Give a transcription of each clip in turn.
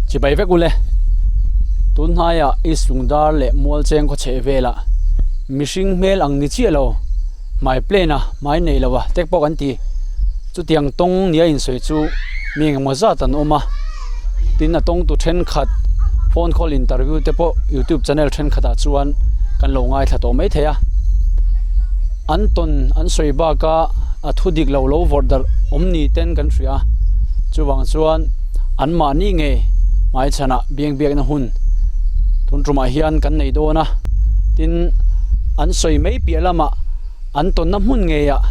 Chibai vek ule. Tun hnaiah East Lungdar leh Mualcheng khaw chheh velah mihring hmel ang ni chiah lo hmai plane a hmai nei lo a tek pawh kan ti. Chutiang tawng nia insawi chu mi engemaw zat an awm a, tin a tawngtu thenkhat phone call interview te pawh youtube channel thenkhatah chuan kan lo ngaithla tawh mai thei a. An tawn an sawi baka a thu dik lo lo vawrh darh awm ni ten kan hria a, chuvang chuan an mahni nge hmaichhanah biang biakna hun tun tumah hian kan nei dawn a, tin an sawi mai piah lamah an tawnna hmun ngeiah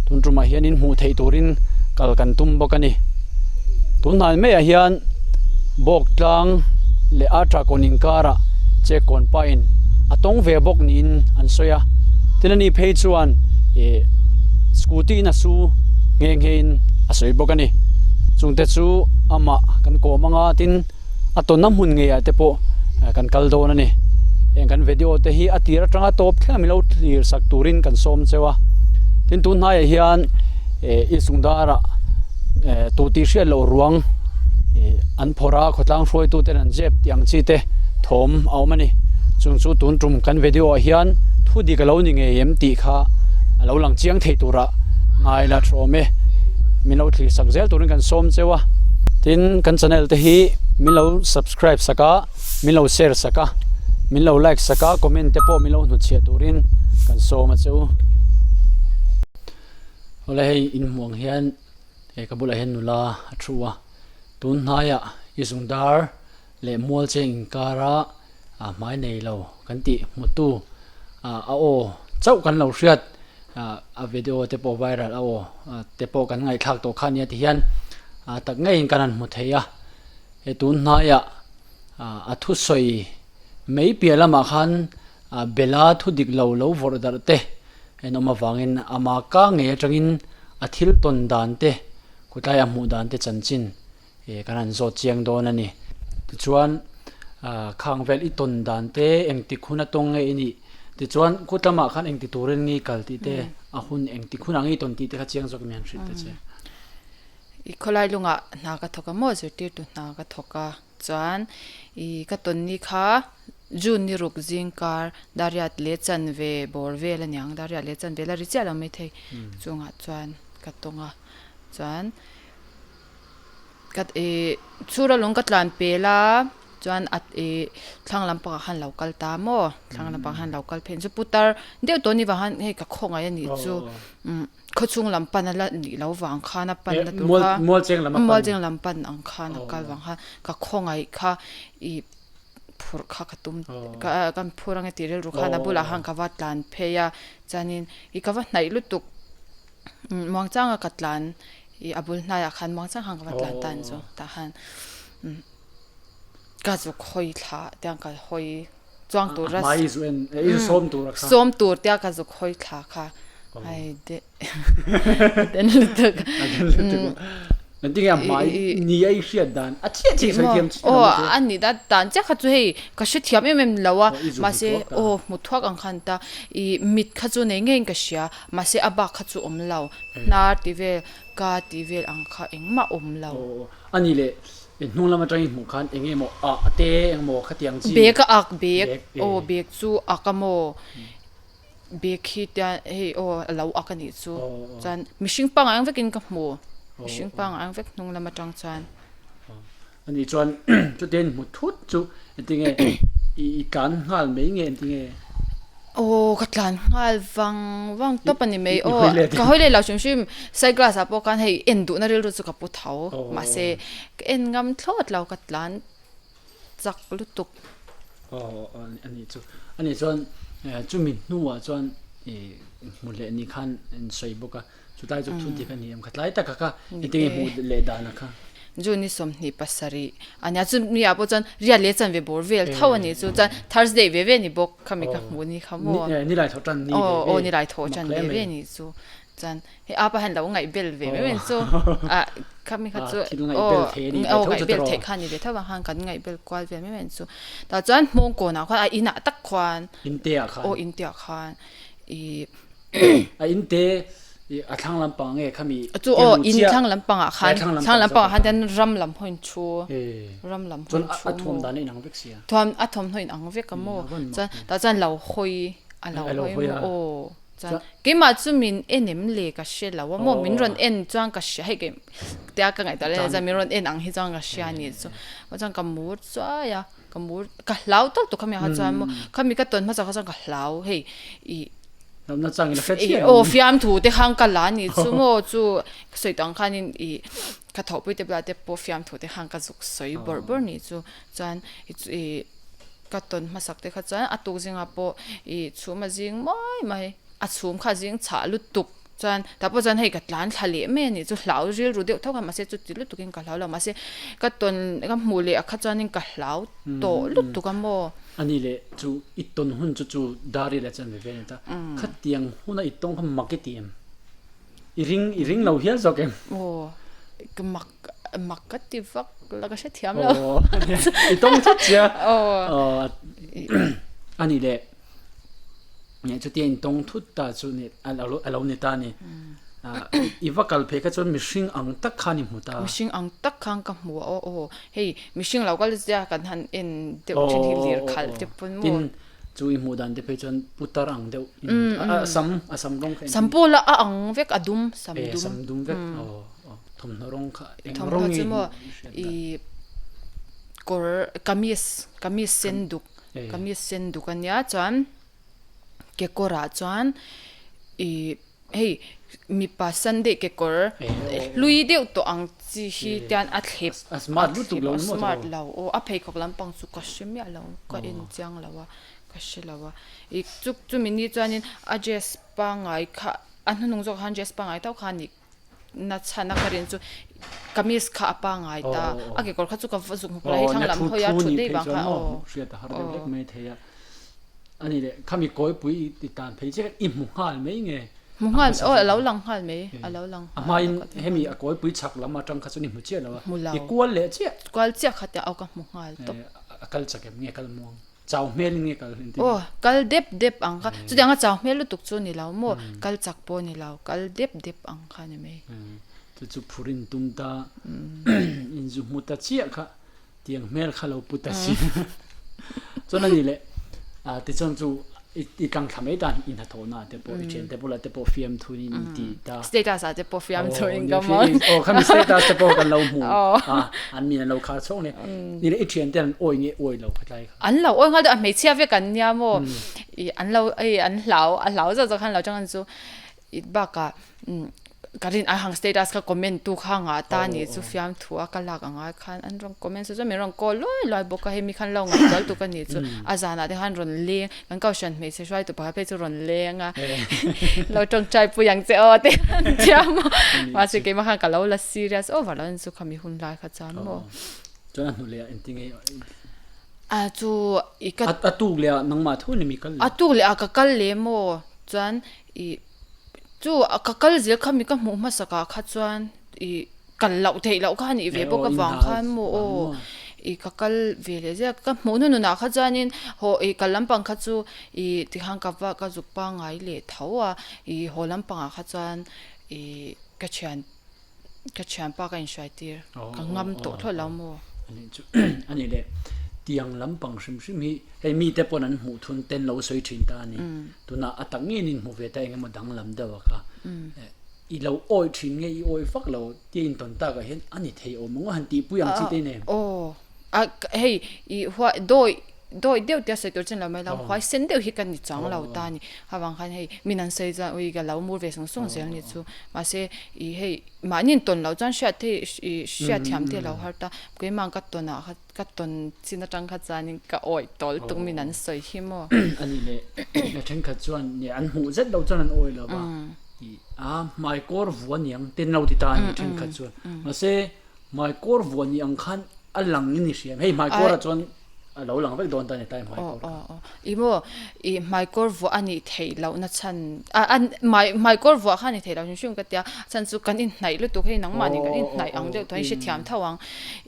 tun tumah hian in hmuh theih turin kal kan tum bawk a ni. Tun hnai maiah hian bawk tlang leh a tah kawn inkarah check kawn pahin a tawng ve bawk niin an sawi a, tin ani phei chuan ih scooty in a su nghe nghe in a sawi bawk a ni. Chungte chu amah kan kawm anga tin a tawnna hmun ngeiah te pawh kan kal dawn a ni. Heng kan video te hi a tir atanga tawp thleng milo thlir sak turin kan sawm cheu a. Tin tun hnaiah hian eh i sungdarah eh tu tih hriat loh ruang ih an phawrh a khawtlang hruaitu ten an zep tih ang chi te thawm a awm a ni. Chung chu tun tum kan video ah hian thu dik a lo ni ngei em tih kha a lo lang chiang thei turah ngai la thawm e. Min lo thlir sak zel turin kan sawm cheu a. Tin kan channel te hi min lo subscribe sak a, min lo share sak a, min lo like sak a, comment te pawh min lo hnutchhiah turin kan sawm a che u. Awle hei inhmuh ang hian he ka bulah hian nula a thu a, tun hnaiah i zungdar leh mual cheng inkara a hmai nei lo kan tih hmutu a aw chauh kan lo hriat a video te pawh viral a aw te pawh kan ngaihthlak tawh kha nia ti hian tak ngeiin kan han hmu thei a he tun hnaiah a thusawi mai piah lamah khan bela thu dik lo lo vawrh darh te en awm avangin ama ka ngei atangin a thil tawn dan te khawtlai a hmuh dan te chanchin Ih kan han zawt chiang dawn a ni. Tichuan ah khang vel i tawn dan te engtik hun a tawng nge i nih? Tichuan kut lamah khan engti turin nge i kal tih te a hun engtik hunah nge i tawn tih te kha chiang zawk in han hrilh ta che. I khawlai lungah hna ka thawk a maw zirtirtu hna ka thawk a chuan ih ka tawn ni kha June ni ruk zingkar Dariat leh chanve bawr vel a niang Dariat leh chanve la ri chiah lo maithei chungah chuan ka tawng a chuan. Ka ih chhura lung ka tlan pel a chuan a ih thlang lampangah khan lo kal ta maw thlang lampangah khan lo kal phei chu putar deuh tawh ni vang khan hei ka khawngaih a nih chu umm khawchhung lam pan a la nih loh vang khan a pan na tur kha mualcheng lam pan ang khan a kal vang khan ka khawngaih kha ih phurh kha ka tum ka kan phur ang e tih rilru khan a bulah khan ka va tlan phei a chuanin ih ka va hnaih lutuk muangchanga ka tlan. Ih a bul hnaiah khan muang chang khan ka va tlan ta ang chu tah khan ka zuk hawi thla tiang ka hawi chuang tur a sawm tur tia ka zuk hawi thla kha ai de den lutuk aw a nih dan dan chiah kha chu hei ka hrethiam em em lo a mahse aw hmu thuak ang khan ta ih mit kha chu nei ngeiin ka hria mahse a bak kha chu awm lo. Hnar ti vel, ka ti vel ang kha engmah awm lo. Aw a ni le, hnung lam atangin hmuh khan eng emaw ah te engmaw khatiang chi. Bag a ak bag, aw bag chu ak a maw, bag hi tian hei aw a lo ak a nih chu, chuan mihring pangngai ang vekin ka hmu, mihring pangngai ang vek hnung lam atang chuan. A nih chuan chutin hmu thut chu engtinge i tlan nghal mai nge engtinge? Aw ka tlan nghal vang vang tawp a ni mai aw ka hawi leh lo hrim hrim side glass ah pawh khan hei en duhna rilru chu ka pu tho mahse ka en ngam thlawt lo ka tlan chak lutuk. Aw a nih chu a nih chuan chumi hnuah chuan i hmu leh ni khan in sawi bawk a. Chutlai chu thu dik a ni em kha tlai taka kha engtin nge hmuh leh dan a kha. June ni 27 a nia chu mi ah pawh chuan riat leh chanve bawr vel tho a ni chu chuan Thursday ve ve ni bawk kha mi ka hmuh ni kha maw. Ni lai thawh tan ni ve ve. Aw ni lai thawh tan ve ve ni chu chuan hei apa hian lo ngaih bel ve mai mai chu ah kha mi kha chu aw ngaih bel theih kha ni ve tho ang khan kan ngaih bel kual vel mai mai chu tah chuan hmawng kawnah khuan a inah tak khuan Inteah khan aw inteah khan. I A in te i a thlang lampang nge khami Chu aw in thlang lampang ah khan thlang lampang ah khan tian ram lam hawi in thu ram lam hawi in thu a thuam dan a inang vek sia thuam a thawmhnaw inang vek a maw chuan tah chuan lo hawi a lo hawi maw aw chuan keimah chu min en em le ka hre lo a maw min rawn en chuan ka hria hei kei tia ka ngaihtuah lai chuan min rawn en ang hi chuan ka hria a ni chu chuan ka mur chuai a. Ka mur ka hlau tawk tawk khami ah kha chuan maw khami ka tawn hmasa kha chuan ka hlau hei ih Hlauhna chang in a hre chiah aw fiamthu te khan ka la ni chu maw chu ka sawi tawh ang khanin ih ka thawhpui te bulah te pawh fiamthu te khan ka zuk sawi bawrh bawrh ni chu chuan ih ka tawn hmasak te kha chuan a tuk zingah pawh ih chhum a zing mawi mai a chhum kha a zing chhah lutuk. Chuan tah pawh chuan hei ka tlan thla leh mai a nih chu hlau rilru deuh tho kha mahse chuti lutukin ka hlau lo mahse ka tawn ka hmuh leh a kha chuanin ka hlau tawh lutuk a maw. A ni leh chu i tawn hun chu chu dar i la chuan ve ve a ni ta khatiang huna i tawng kha mak i ti em? I ring i ring lo hial zawk em? Aw ka mak mak ka ti vak la ka hrethiam lo. Aw i tawng thut sia. Aw a ni leh. Nge chutia in tawng thut ta chu ni a lo ni ta a ni. I va kal phei kha chuan mihring ang tak khan i hmu ta. Mihring ang tak khan ka hmu a aw aw. Hei mihring lo kal zia kan han en deuh thin hi lir khalh te pawn maw. Tin chu i hmuh dan te phei chuan putar ang deuh i hmu ta. A sam a sam rawng kha engtin? Sam pawh la a ang vek a dum sam dum. Sam dum vek aw aw thawmhnaw rawng kha eng rawng nge i hmuh i hriat dan? Kawr kamis kamis sen duk Kamis sen duk a nia chuan kekawrah chuan ih hei mipa sunday kekawr hlui deuh tawh ang chi hi tian a thlep a smart lutuk lo a smart lo aw a pheikhawk lampang chu ka hre miah lo ka en chiang lo a ka hre lo a ih chu chumi ni chuanin a dress pangngai kha a hnuhnung zawk khan dress pangngai tho kha a ni. na chhan a ka rin chu kamis kha a pangai ta a kekawr kha chu ka va zuk hmu la hei thlang lam hawi a thut daih vang kha aw hriat a har deuh hlek mai thei a ani leh khami kawipui i tan phei chiah i hmu nghal mai nge hmu nghal aw a lo lang nghal mai a lo lang a hmain hemi a kawipui chhak lam atang kha chuan i hmu chiah lo a i kual leh chiah kual chiah kha te aw ka hmu nghal tawp a kal chak em nge kal muang Chau hmel in nge kal engtin? Aw, kal dep dep ang kha. Chutiang a chau hmel lutuk chu ni lo maw? Kal chak pawh ni lo, kal dep dep ang kha ni mai. Chu chu phur in tum ta, in zu hmu ta chiah kha tiang hmel kha lo pu ta si. Chuan a ni leh, tichuan chu i tlang thla mai tan in hnathawhna ah te pawh i thiante bulah te pawh fiamthu in i ti ta. Status ah te pawh fiamthu in ka hmu. Aw, khami status te pawh kan lo hmu a, an min an lo khar chhawk nia. Ni leh i thiante an awi nge awi lo kha tlai kha. An lo awi nghal deuh a hmeichhia vek an nia maw i an lo hei an hlau a hlau zawk zawk khan lo chang an chu i bakah ka rin ai hang status kha comment tu kha ngah ta ni chu fiamthu a ka lak ang ai khan an rawn comment chu chuan min rawn call luai luai bawk a hei mi khan lo ngaihtuah lutuk a ni chu a zanah te khan rawn leng kan kohhran hmeichhe hruaitu pakhat phei chu rawn leng a lo tawngtai pui ang che aw te an tia maw mahse keimah khan ka lo la serious over lo a ni chu khami hun lai kha chuan maw. Chuan a hnu leh ah engtin nge A chu i ka A tuk leh ah nangmah thu ni mi kal leh? A tuk leh ah ka kal leh maw chuan i chu ka kal zel kha mi ka hmuh hmasak ah kha chuan i kal loh theih loh kha a nih ve bawk avang khan maw aw i ka kal ve leh zel a ka hmuh hnu nunah kha chuanin haw i kal lampang kha chu i tikhan ka va ka zuk pangngai leh tho a i haw lampangah kha chuan i ka thian Ka thianpa ka inhruai tir, ka ngam tawh thlawt lo maw? Ani chu ani leh tiang lampang hrim hrim hi hei mite pawn an hmuh thun ten lo sawi thin ta a ni. Tunah a tak ngeiin in hmu ve ta eng emaw danglam deuh a kha. I lo awi thin nge i awi vak lo tia intawn takah hian a ni thei awm ang a han tihpui ang chi te nen. Aw a hei i huai dawi dawi deuh tia sawi tur chin lo mai la huai sen deuh hi ka ni chuang lo ta a ni. Avang khan hei min an sawi chuan ui ka lo mur ve sung sung zel ni chu. Mahse i hei mahni in tawn loh chuan hriat thei i hriat thiam te lo har ta. Keimah ka tawn ah kha ka tawn chin atang kha chuanin ka awih tawl tuk min an sawi hi maw. A nih leh na thenkhat chuan nge an hmuh zet loh chuan an awih lo va i a hmaikawr vua niang ten lo ti ta a ni thenkhat chuan. Mahse Hmaikawr vuah ni ang khan a lang in i hria em? Hei hmaikawr ah chuan a lo lang vek dawn ta ni tlai hmaikawr kha. Aw aw i maw i hmaikawr vuah a nih theih loh na chhan a a hmai hmaikawr vuah kha a ni theih loh hrim hrim ka tia a chhan chu kan inhnaih lutuk hei nangmah nen kan inhnaih ang deuh tawh a i hrethiam tho ang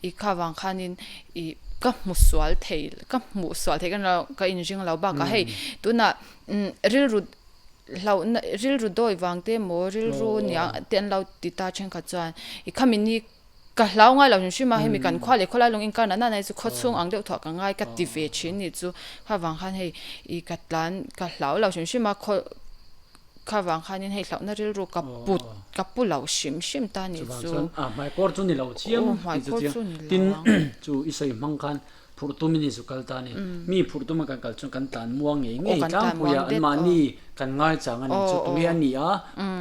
i kha vang khanin i ka hmu sual thei ka hmuh sual thei ka ka inring lo bakah hei tunah rilru. Hlauhna rilru dawi vang te emaw rilru nia te an lo ti ta thenkhat chuan i khami ni ka hlau ngai lo hrim hrim a hemi kan khua leh khawlai lung inkar nana nai chu khaw chhung ang deuh thuah ka ngai ka ti ve thin ni chu kha vang khan hei i ka tlan ka hlau lo hrim hrim a khaw kha vang khanin hei hlauhna rilru ka put ka pu lo hrim hrim ta ni chu. Hmaikawr chu ni lo chiang tih chu chiang tin chu i sawi hmang khan Phurh tumin i zu kal ta a ni. Mi phurh tuma kan kal chuan kan tlan muang ngei ngei tlangpui a, anmahni kan ngaichang a ni chu tunge a ni a,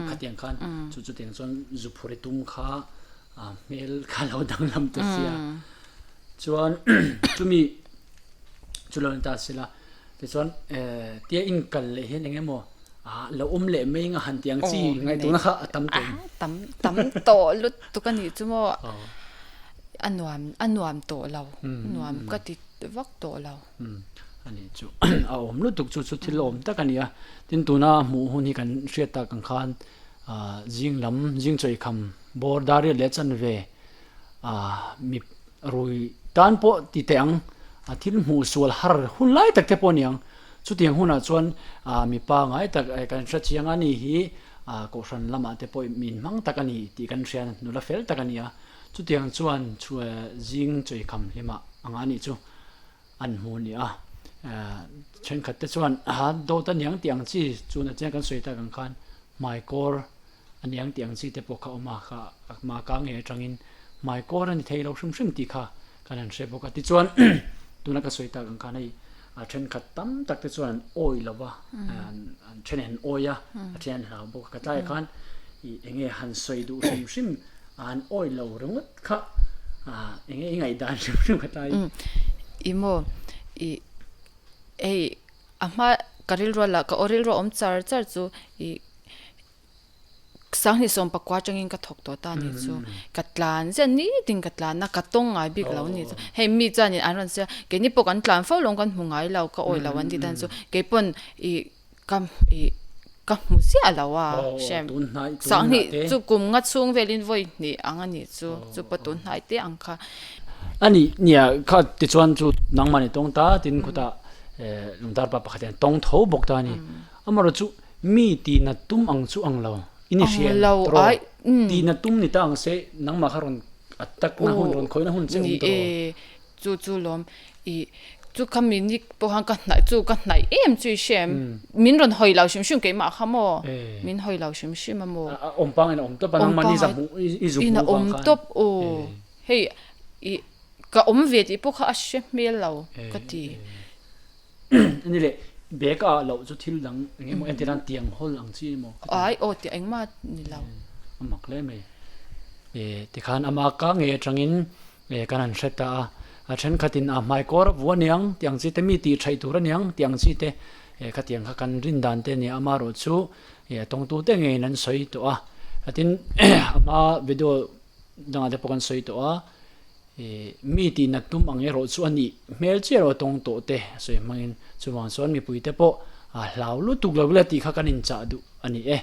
khatiang khan chu chutiang chuan zu phurh i tum kha hmel kha lo danglam ta sia. Chuan chumi chu lo ni ta sila tichuan tia inkal leh hian eng emaw lo awm leh mai anga han tih ang chi ngaihtuahna kha a tam tawh. Tam tam tawh lutuk a nih chu maw. A nuam a nuam tawh lo nuam ka ti vak tawh lo. A nih chu a awm lutuk chu chu thil awm tak a ni a tin tuna hmuh hun hi kan hriat tak ang khan zing lam zing chawi kham bawr dar riat leh chanve mi rui tan pawh ti teh ang a thil hmuh sual har hun lai tak te pawh a ni ang chutiang hunah chuan mipa ngai tak kan hre chiang a ni hi kohhran lamah te pawh min hmang tak a ni tih kan hria nula fel tak a ni a. Chutiang chuan zing chawikham hlimah anga anih chu an hmu a ni a. Thenkhat te chuan dawt a niang tih ang chi chu na chiang kan sawi tak ang khan hmaikawr a niang tih ang chi te pawh kha a awm a, kha hma ka ngei atangin hmaikawr a ni thei lo hrim hrim tih kha kan han hre bawk a. Tichuan tuna ka sawi tak ang khan hei a thenkhat tam tak te chuan an awih lo va, an then an awih a, a then an hlau bawk a. Ka tlaiah khan ih eng nge han sawi duh hrim hrim a han awih lo ringawt kha eng nge i ngaihdan hrim hrim ka tlai. Ih maw ih hei a hma ka rilru lah ka aw rilru a awm char char chu ih Sanghnih 19 atangin ka thawk tawh ta a nih chu. Ka tlan ziah nitin ka tlan a, ka tawng ngai bik lo a nih chu. Hei mi chuanin an rawn sawi a, keini pawh kan tlan fo lo kan hmu ngai lo, ka awih lo an tih dan chu. Keipawn ih ka ih ka hmu ziah lo a hrem. Sanghnih chu kum nga chhung velin vawi hnih ang a nih chu, chu pawh tun hnai te ang kha. A nih nia kha tichuan chu nangmahni tawng ta tin khutah lungdar pa pakhat hian tawng tho bawk ta a ni. Amaherawhchu chu Mi tih nat tum ang chu ang lo. I ni hria em? Tawrh. Tih nat tum ni ta ang se, nangmah kha rawn a tak na hun, rawn khawihna hun che awm tawh. Ni e, chu chu lawm. I chu kha mi ni pawh khan ka hnaih chu ka hnaih em chu i hria em? Min rawn hawi lo hrim hrim keimah kha maw? Min hawi lo hrim hrim a maw? A awm pangin a awm tawp a, nangmah ni za hmuh i zu hmuh vang khan. In a awm tawp aw. Hei i ka awm ve tih pawh kha a hre hmel lo ka ti. Ani leh bag ah loh chu thil dang eng emaw entir nan tiang hawl ang chi emaw ka ti. Ai aw tih engmah ni lo. A mak hle mai. Eh tikhan ama ka ngei atangin eh kan han hre ta a, a thenkhatin a hmai kawr a vu aniang tih ang chi te mi tih theih tur aniang tih ang chi te eh khatiang kha kan rin dan te ania amaherawh chu eh a tawngtu te ngeiin an sawi tawh a tin ama video dangah te pawh kan sawi tawh a. Mi tih nat tum ang erawh chu a nih hmel chiah erawh tawng tawh te a sawi hmangin chuvang chuan mipui te pawh a hlau lutuk lo ila tih kha kan inchah duh a ni e.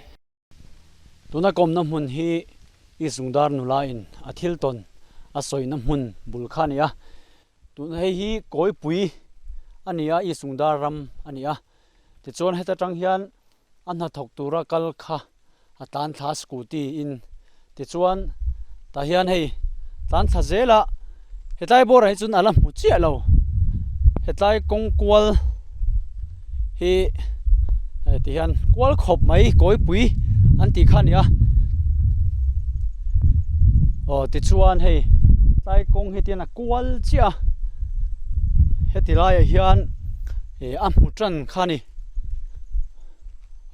Tuna kawmna hmun hi East Lungdar nula in a thil tawn a sawina hmun bul kha a ni a, tuna hei hi Kawipui a ni a, East Lungdar ram a ni a, tichuan heta tang hian a hnathawk tura kal kha a tlan thla scooty in tichuan tah hian hei tlan thla zel a hetlai bawrah hi chuan a la hmu chiah lo hetlai kawng kual hi hei ti hian kual khawp mai kawipui an tih kha a ni a aw tichuan hei tlai kawng hi tihian a kual chiah a heti laiah hian ih a hmu tan kha a ni.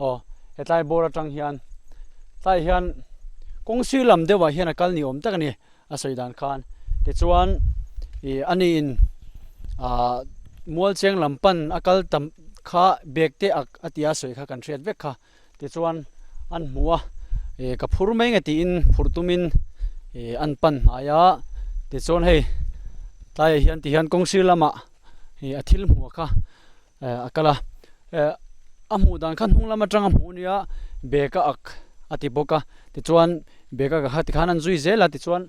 Aw hetlai bawr atang hian tlaiah hian kawng sir lam deuhah hian a kal ni awm tak a ni a sawi dan khan tichuan ih a niin ah mual cheng lam pan a kal tam kha bag te ak a tia sawi kha kan hriat vek kha tichuan an hmu a ih ka phur mai nge tiin phurh tumin ih an pan hnai a tichuan hei tlaiah hian ti hian kawng sir lamah ih a thil hmuh kha. Eh a kal a eh a hmuh dan kha hnung lam atanga hmuh nia bag a ak a ti bawk a tichuan bag a kha tikhan an zui zel a tichuan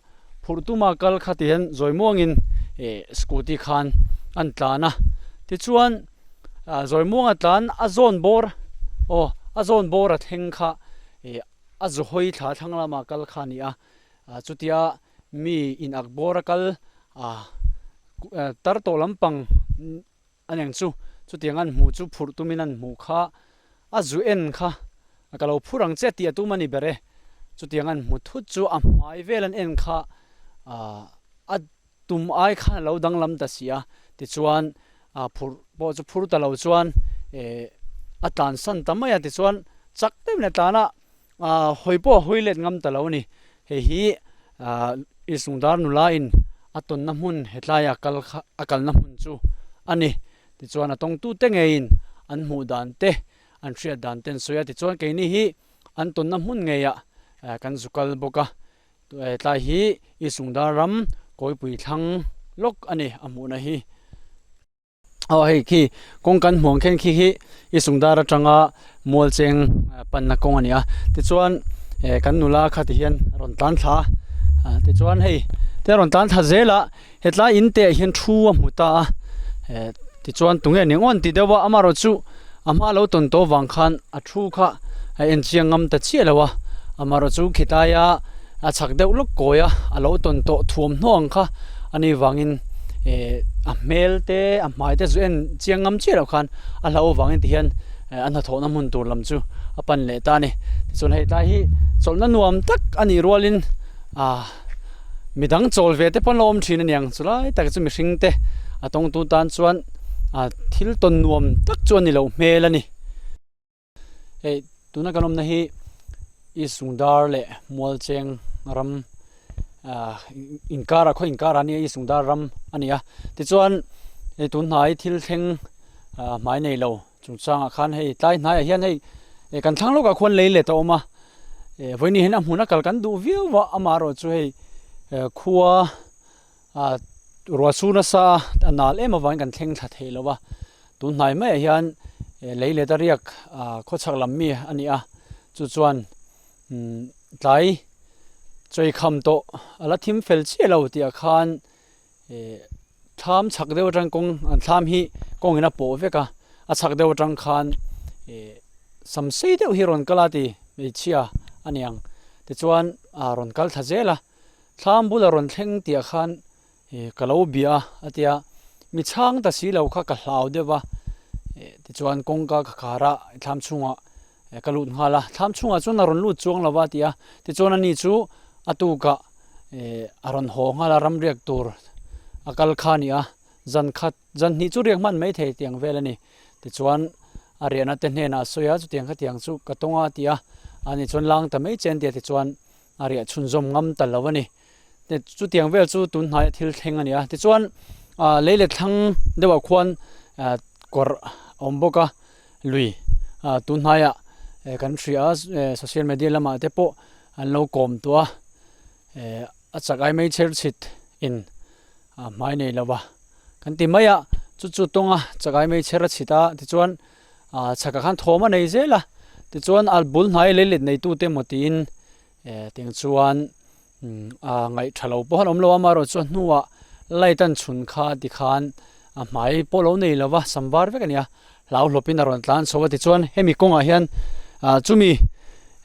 phurh tuma kal kha ti hian zawi muangin eh scooty khan an tlan a tichuan ah zawi muanga tlan a zawn bawr aw. A zawn bawr a thleng kha ih a zu hawi thla thlang lama kal kha a ni a, chutia mi in ak bawr a kal ah tar tawh lampang a neng chu chutiang an hmuh chu phurh tumin an hmuh kha a zu en kha ka lo phur ang che tih a tum a ni ber e, chutiang an hmu thut chu a hmai vel an en kha ah a tum ai khan a lo danglam ta si a, tichuan ah phurh pawh chu phur ta lo chuan eh a tlansan ta mai a, tichuan chak deuhin a tlan a. Aaa hawi pawh a hawi let ngam ta lo a ni. Hei hi aaa Isungdar nula in a tawnna hmun hetlai a kal kha a kalna hmun chu a ni. Tichuan a tawngtute ngeiin an hmuh dan te an hriat dan te an sawi a. Tichuan keini hi an tawnna hmun ngeiah kan zu kal bawk a. Tlai hi Isungdar ram kawipui thlang lawk a ni a hmuhna hi. Aw hei khi kawng kan hmuh ang khian khi hi i sungdar atanga mual cheng panna kawng a ni a tichuan eh kan nula kha ti hian a rawn tlan thla a tichuan hei te a rawn tlan thla zel a hetlai in te ah hian thu a hmu ta a eh tichuan tunge ni ngawn ti deuh a amaherawhchu a hma lo tawn tawh vang khan a thu kha a en chiang ngam ta chiah lo a amaherawhchu khitlaia a chhak deuh lawk kawi a a lo tawn tawh thuamhnaw ang kha a nih vangin eh a hmel te a hmai te chu en chiang ngam chiah loh khan a hlauh avangin ti hian eh a hnathawhna hmun tur lam chu a pan leh ta a ni tichuan hei tlai hi chawlhna nuam tak a nih rualin ah midang chawl ve te pawh an lo awm thin a niang chulai tak chu mihring te a tawngtu tan chuan ah thil tawn nuam tak chu a ni loh hmel a ni. Hei tuna kan awmna hi Isungdar leh Mualcheng ram ah inkar ah khaw inkar ah nia Isungdar ram a ni a tichuan hei tun hnai thil thleng ah hmai nei lo chungchangah khan hei tlai hnaiah hian hei kan thlang lawkah khuan lei let a awm a eh vawiin hian a hmun a kal kan duh viau a amaherawh chu hei khua ah ruah su nasa a nal em avangin kan thleng thla thei lo a tun hnai maiah hian lei let a riak ah khawchhak lam mi a ni a chu chuan umm tlai chawikham tawh a la thim fel chiah lo tih ah khan eh thlam chhak deuh atang kawng an thlam hi kawngin a pawh vek a a chhak deuh atang khan eh sam sei deuh hi a rawn kal a ti hmeichhia a ni ang tichuan a rawn kal thla zel a. Thlam bula rawn thleng tih ah khan ih ka lo bia a a tia mi chhang ta si lo kha ka hlau deuh va ih tichuan kawngka ka khar a thlam chhungah ka lut nghal a thlam chhungah chuan a rawn lut chuang lo va a ti a tichuan ani chu a tukah ih a rawn haw nghal a ramriak tur a kal kha a ni a zan khat zan hnih chu riak hman mai thei tiang vel a ni tichuan a riahna te hnenah a sawi a chutiang khatiang chu ka tawng a a ti a ani chuan lang ta mai che an ti a tichuan. a riah chhunzawm ngam ta lo a ni. Chutiang vel chu tun hnaia thil thleng a ni a. Tichuan ah lei leh thlang deuhah khuan ah kawrh a awm bawk a, lui ah tun hnaiah kan hria a social media lamah te pawh an lo kawm tawh a, eh a chak ai mai chher chhit in ah hmai nei lo va kan ti mai a, chu chu tawnga chak ai mai chher a chhit a tichuan ah chhakah khan thawm a nei zel a tichuan a bul hnai lei let neitute emaw tiin eh tiang chuan a ngaih tha lo pawh an awm lo a amaherawh chu a hnuah light an chhun kha tikhan a hmai pawh lo nei lo va sam var vek a ni a hlau hlawpin a rawn tlan chho a tichuan hemi kawngah hian ah chumi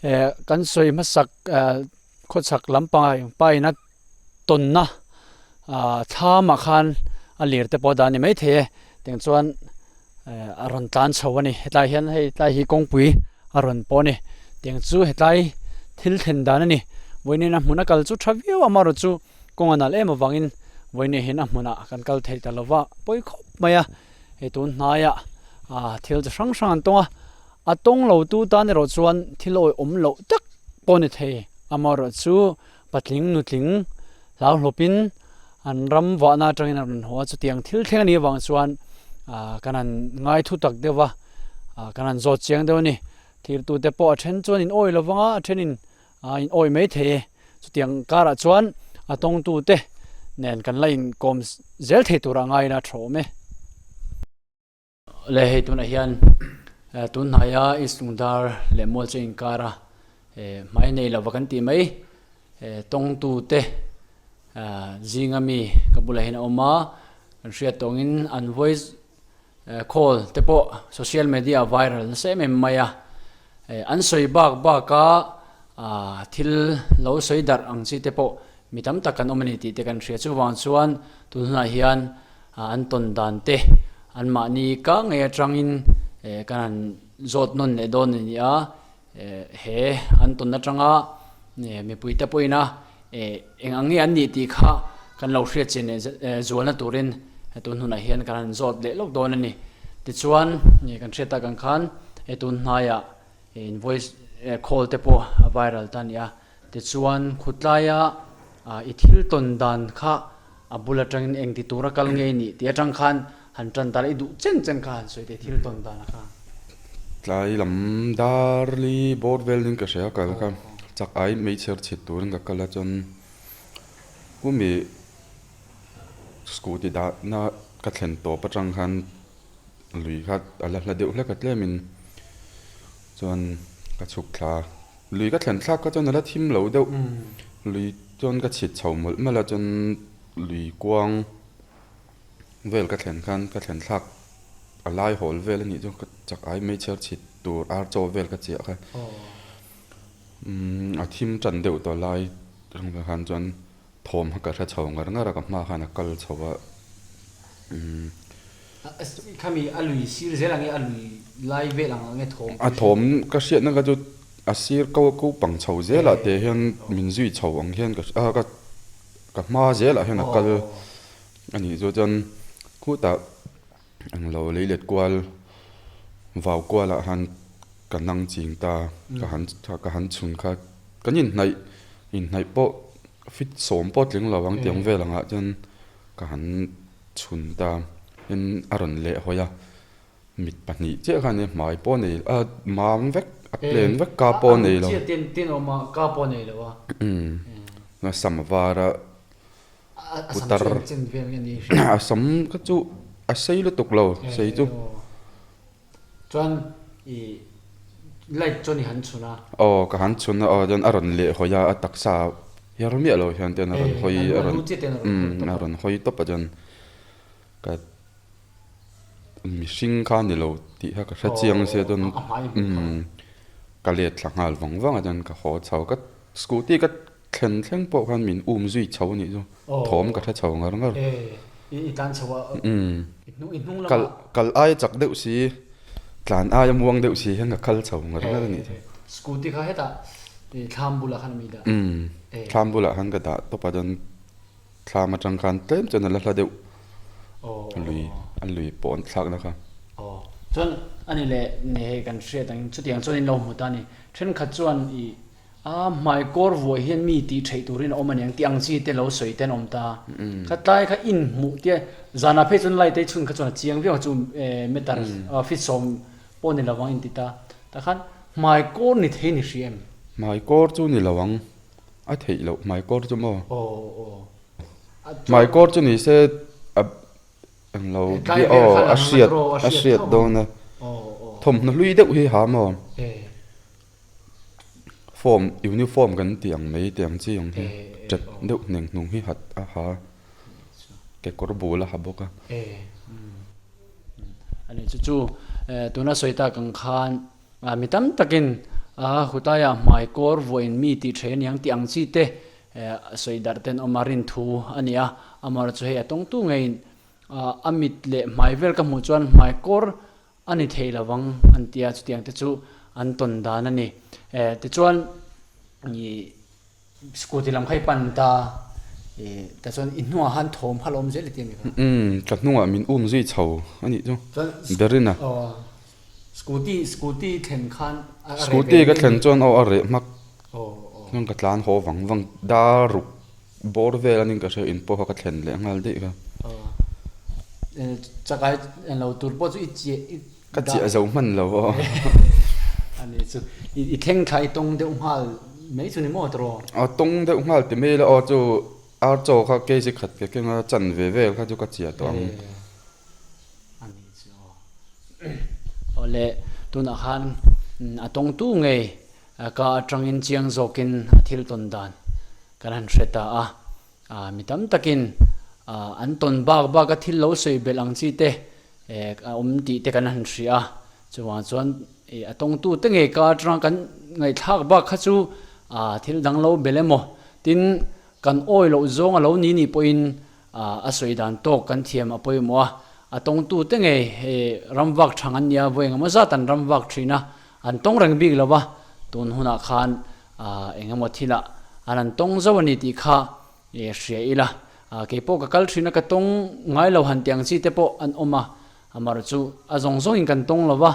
eh kan sawi hmasak eh khawchhak lampangah pa ina tawnna ah thlamah khan a lir te pawh a dah a ni maithei e tiang chuan eh a rawn tlan chho a ni hetlai hian hei tlai hi kawngpui a rawn pawh a ni tiang chu hetlai thil thlen dan a ni vawiin a hmun a kal chu tha viau a amaherawh chu kawng a nalh em avangin vawiin hian a hmunah kan kal thei ta lova pawi khawp mai a hei tun hnaiah ah thil chi hrang hrang an tawng a a tawng lo tu tan erawh chuan thil awihawm loh tak pawh a ni thei amaherawh chu. Patling nutling hlau hlawpin an ram vahna atangin a rawn haw a, chutiang thil thleng a nih avang chuan ah kan han ngai thu tak deuh va, ah kan han zawt chiang deuh a ni. Thirtute pawh a then chuan in awi lo vang a, a thenin ah in awi mai thei e. Chutiang karah chuan a tawngtute nen kan la inkawm zel thei turah ngaiin a tha awm e. Le hei tunah hian tun hnaia East Lungdar leh Mualcheng inkara hmai nei lova kan tih mai tawngtute zinga mi ka bulah hian a awm a, kan hriat tawngin an voice call te pawh social media a viral nasa em em mai a. An sawi bak baka thil lo sawi darh ang chi te pawh mi tam tak kan awm a ni tih te kan hria. Chuvang chuan tun hunah hian an tawn dan te anmahni ka ngei atangin kan han zawt nawn leh dawn a ni a. He an tawn atanga mipuite pawhin a eng ang nge an nih tih kha kan lo hriat chin leh zualna turin tun hunah hian kan han zawt leh lawk dawn a ni. Tichuan kan hriat tak ang khan tun hnaiah in voice call te pawh a viral ta a ni a. Tichuan khutlaia i thil tawn dan kha a bul atangin eng ti tura kal nge i nih tih atang khan han tan ta la, i duh chen chen kha han sawi teh thil tawn dan a kha. Tlai lam darli bawr vel in ka hria kal kha chak ai meichher chhit turin ka kal a chuan humi scooty dahna ka thlen tawp atang khan lui kha a la hla deuh hlek a tlemin chuan ka chhuk thla a lui ka thlen thlak kha chuan a la thim lo deuh lui chuan ka chhit chho mawlh mawlh a chuan lui kuang vel ka thlen khan ka thlen thlak a lai hawl vel a nih chu ka chak ai mai chhiar chhit tur ar chaw vel ka chiah kha a thim tan deuh tawh lai khan chuan. Thawm kha ka hre chho ngar ngar a, ka hma khan a kal chho a, umm. Khami a lui sir zel ang nge a lui lai vel ang ang nge thawm A thawm ka hriatna kha chu a sir ko ko pang chho zelah te hian min zui chho ang hian ka a ka ka hma zelah hian a kal a nih chu chuan khutah englo lei let kual vau kualah khan ka nang ching ta ka han ka han chhun kha kan inhnaih inhnaih pawh Fit sawm pawh tling lo ang tiang vel angah chuan ka han chhun ta in a rawn leh hawi a, mit pahnih chiah khan nia hmai pawh nei a mam vek a plain vek ka pawh nei lo. Umm a sam a var a putar a sam kha chu a sei lutuk lo sei chu. Chuan i light chuan i han chhun a. Aw ka han chhun a aw chuan a rawn leh hawi a a taksa her miah lo hian ten a rawn hawi a rawn umm a rawn hawi tawp a chuan ka mihring kha ni lo tih kha ka hre chiang sia chuan umm ka let thla nghal vang vang a chuan ka haw chho ka scooty ka Thlen thleng pawh khan min um zui chho a nih chu, thawm ka hre chho ngar ngar. Umm, kal kal aia chak deuh si, tlan aia muang deuh si hian ka kal chho ngar ngar a nih chu. Scooty kha hetah thlam bulah khan mi dah? Umm, thlam bulah khan ka dah tawp a chuan thlam atang khan tlem chuan a la hla deuh lui a lui pawh an thlakna kha. Aw, chuan a ni leh hei kan hriat ang chutiang chuan in lo hmu ta a ni. Thenkhat chuan i A hmaikawr vuai hian mi tih theih turin a awm a niang tih ang chi te lo sawi te an awm ta. Kha tlai kha inhmuh tia zanah phei chuan light te chhun kha chuan a chiang viau ang chu meter feet sawm pawh ni lovang inti ta. Tah khan hmaikawr ni thei ni hri em? Hmaikawr chu ni lo ang. A theih loh hmaikawr chu maw? Hmaikawr chu ni se a englo aw a hriat a hriat dawn a. Thawmhnaw hlui deuh hi ha maw? Form uniform kan tih ang mai tih ang chi ang hi ṭet deuh hneng hnung hi hat a ha kekawr bul a ha bawk a. A ni chu chu tuna sawi tak ang khan mi tam takin a hutaiah hmai kawr vuahin mi tih ṭhei a ni ang tih ang chi te sawi darh ten awm a rin thu a ni a, amaherawhchu hei a tawngtu ngeiin a mit leh hmai vel ka hmuh chuan hmai kawr A ni thei lo vang an ti a, chutiang te chu an tawn dan a ni. Tichuan i scooty lam kha i pan ta, i tichuan i hnungah khan thawm kha a lo awm zel i ti a ni kha. Umm, ka hnungah min um zui chho a nih chu, Berina. Aw, scooty, scooty thlen khan a reh ve Scooty ka thlen chuan aw a reh hmak, chuan ka tlan haw vang vang, dar ruk Bawr vel anin ka hria in pawh kha ka thlen leh nghal daih kha. Chakai lo tur pawh chu i chiah i Ka chiah zo hman lo aw. Ani chu i thleng thla i tawng deuh nghal mai chu ni maw tawh? A tawng deuh nghal ti mai la aw chu ar chaw kha kg khat ke keng a chan ve vel kha chu ka chiah tawh ang. Ani chu aw. Awle tunah khan a tawngtu ngei ka atangin chiang zawkin a thil tawn dan Kan han hre ta a, mi tam takin an tawn bak bak a thil lo sawi belh ang chi te a awm tih te kan han hria a, chuvang chuan a tawngtu te ngei ka atanga kan ngaihthlak bak kha chu thil dang lo bel emaw tin kan awi loh zawng a lo ni nih pawhin a sawi dan tawk kan thiam a pawimawh a, a tawngtu te ngei ramvak thang an nia vawi engemaw zat an ramvak thin a, an tawng reng bik lo va, tun hunah khan engemaw thilah an han tawng zauh a ni tih kha hria ila, keipawh ka kal thin a ka tawng ngai lo han tih ang chi te pawh an awm a, amaherawhchu chu a zawng zawngin kan tawng lo va,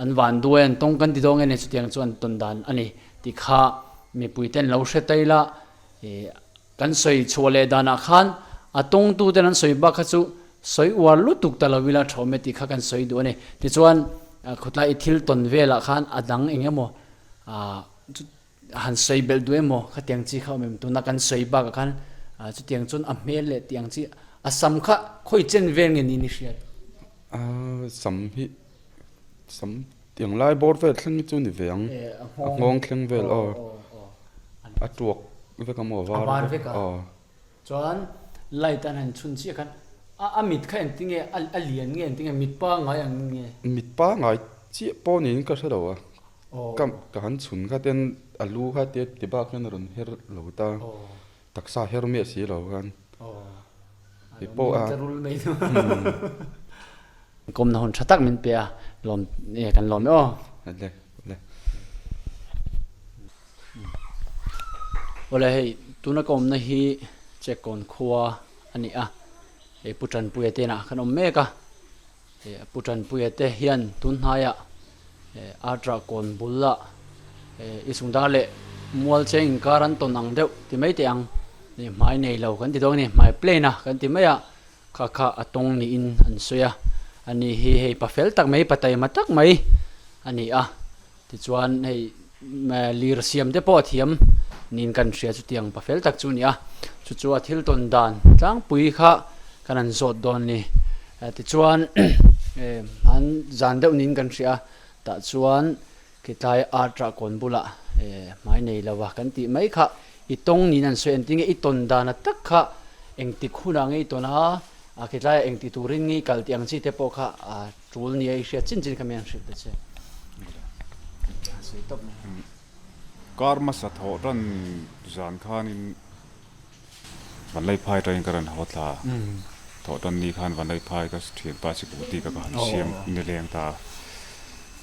an van duai an tawng kan ti dawn nge ni chutiang chu an tawn dan a ni tih kha mipui ten lo hre ta ila. Kan sawi chhuah leh danah khan a tawngtuten an sawi bak kha chu sawi uar lutuk ta lo ila thawm e tih kha kan sawi duh a ni. Tichuan khawtlai i thil tawn velah khan a dang eng emaw han sawi belh duh emaw khatiang chi kha awm em? Tuna kan sawi bakah khan chutiang chuan a hmel leh tih ang chi a sam kha khawi chen vel nge niin i hriat? A sam hi sam tiang lai bawr vel thleng hi chu ni ve ang, a nghawng thleng vel aw. A tuak vek a maw a var A var vek a. Chuan light an han chhun chiah khan a a mit kha engtin nge a a lian nge engtin nge mit pangngai ang nge? Mit pangngai chiah pawh niin ka hre lo a. Ka ka han chhun kha ten a lu kha tia ti bak hian a rawn her lo ta. Taksa her miah si lo khan. Hei pawh a. Kawmna hun tha tak min pe a lawm kan lawm e aw. Awle awle. Awle hei tuna ka awmna hi Chekkawn khua a ni a, hei Pu Tanpuia te inah kan awm mek a, hei Pu Tanpuia te hian tun hnaiah Artra kawn bulah i chungdar leh mual cheng inkar an tawn ang deuh ti mai teh ang, hmai nei lo kan ti dawn a ni, hmai plain a kan ti mai a. Kha kha a tawng niin an sawi a, ani hi hei pa fel tak mai, pa taima tak mai a ni a, tichuan hei lir siam te pawh a thiam niin kan hria chutiang pa fel tak chu a ni a, chu chu a thil tawn dan tlangpui kha kan han zawt dawn a ni, tichuan an zan deuh niin kan hria a, tah chuan Khitlai art rah kawn bulah hmai nei lo a kan tih mai kha i tawng niin an sawi engtin nge i tawn dan a tak kha engtik hunah nge i tawn a, a khitlaiah engti turin nge i kal tih ang chi te pawh kha a tul nia i hriat chin chin kha mi an hrilh ta che. A sawi tawp mai. Kar hmasa thawh tan zan khanin Vanlaiphai atangin ka rawn haw thla a, thawh tan ni khan Vanlaiphai ka thianpa sikul tih ka han siam nileng ta a.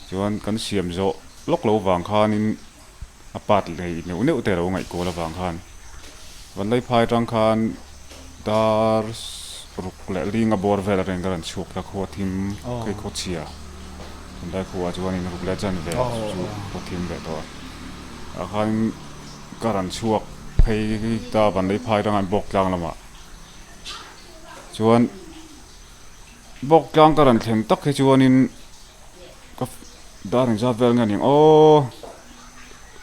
Chuan kan siam zawh lawk lo vang khanin a part lei neuh neuh te a lo ngaihkual avang khan Vanlaiphai atang khan dar ruk leh linga bawr vel atangin ka rawn chhuak ta khua thim phei khaw chhia tunlai khuaah chuanin ruk leh chanve chu khaw thim leh tawh a, ah khan Ka rawn chhuak phei ta Vanlei phai atanga an bawk tlang lamah chuan bawk tlang ka rawn thlen tak hi chuanin ka dar engzat vel nge ning aw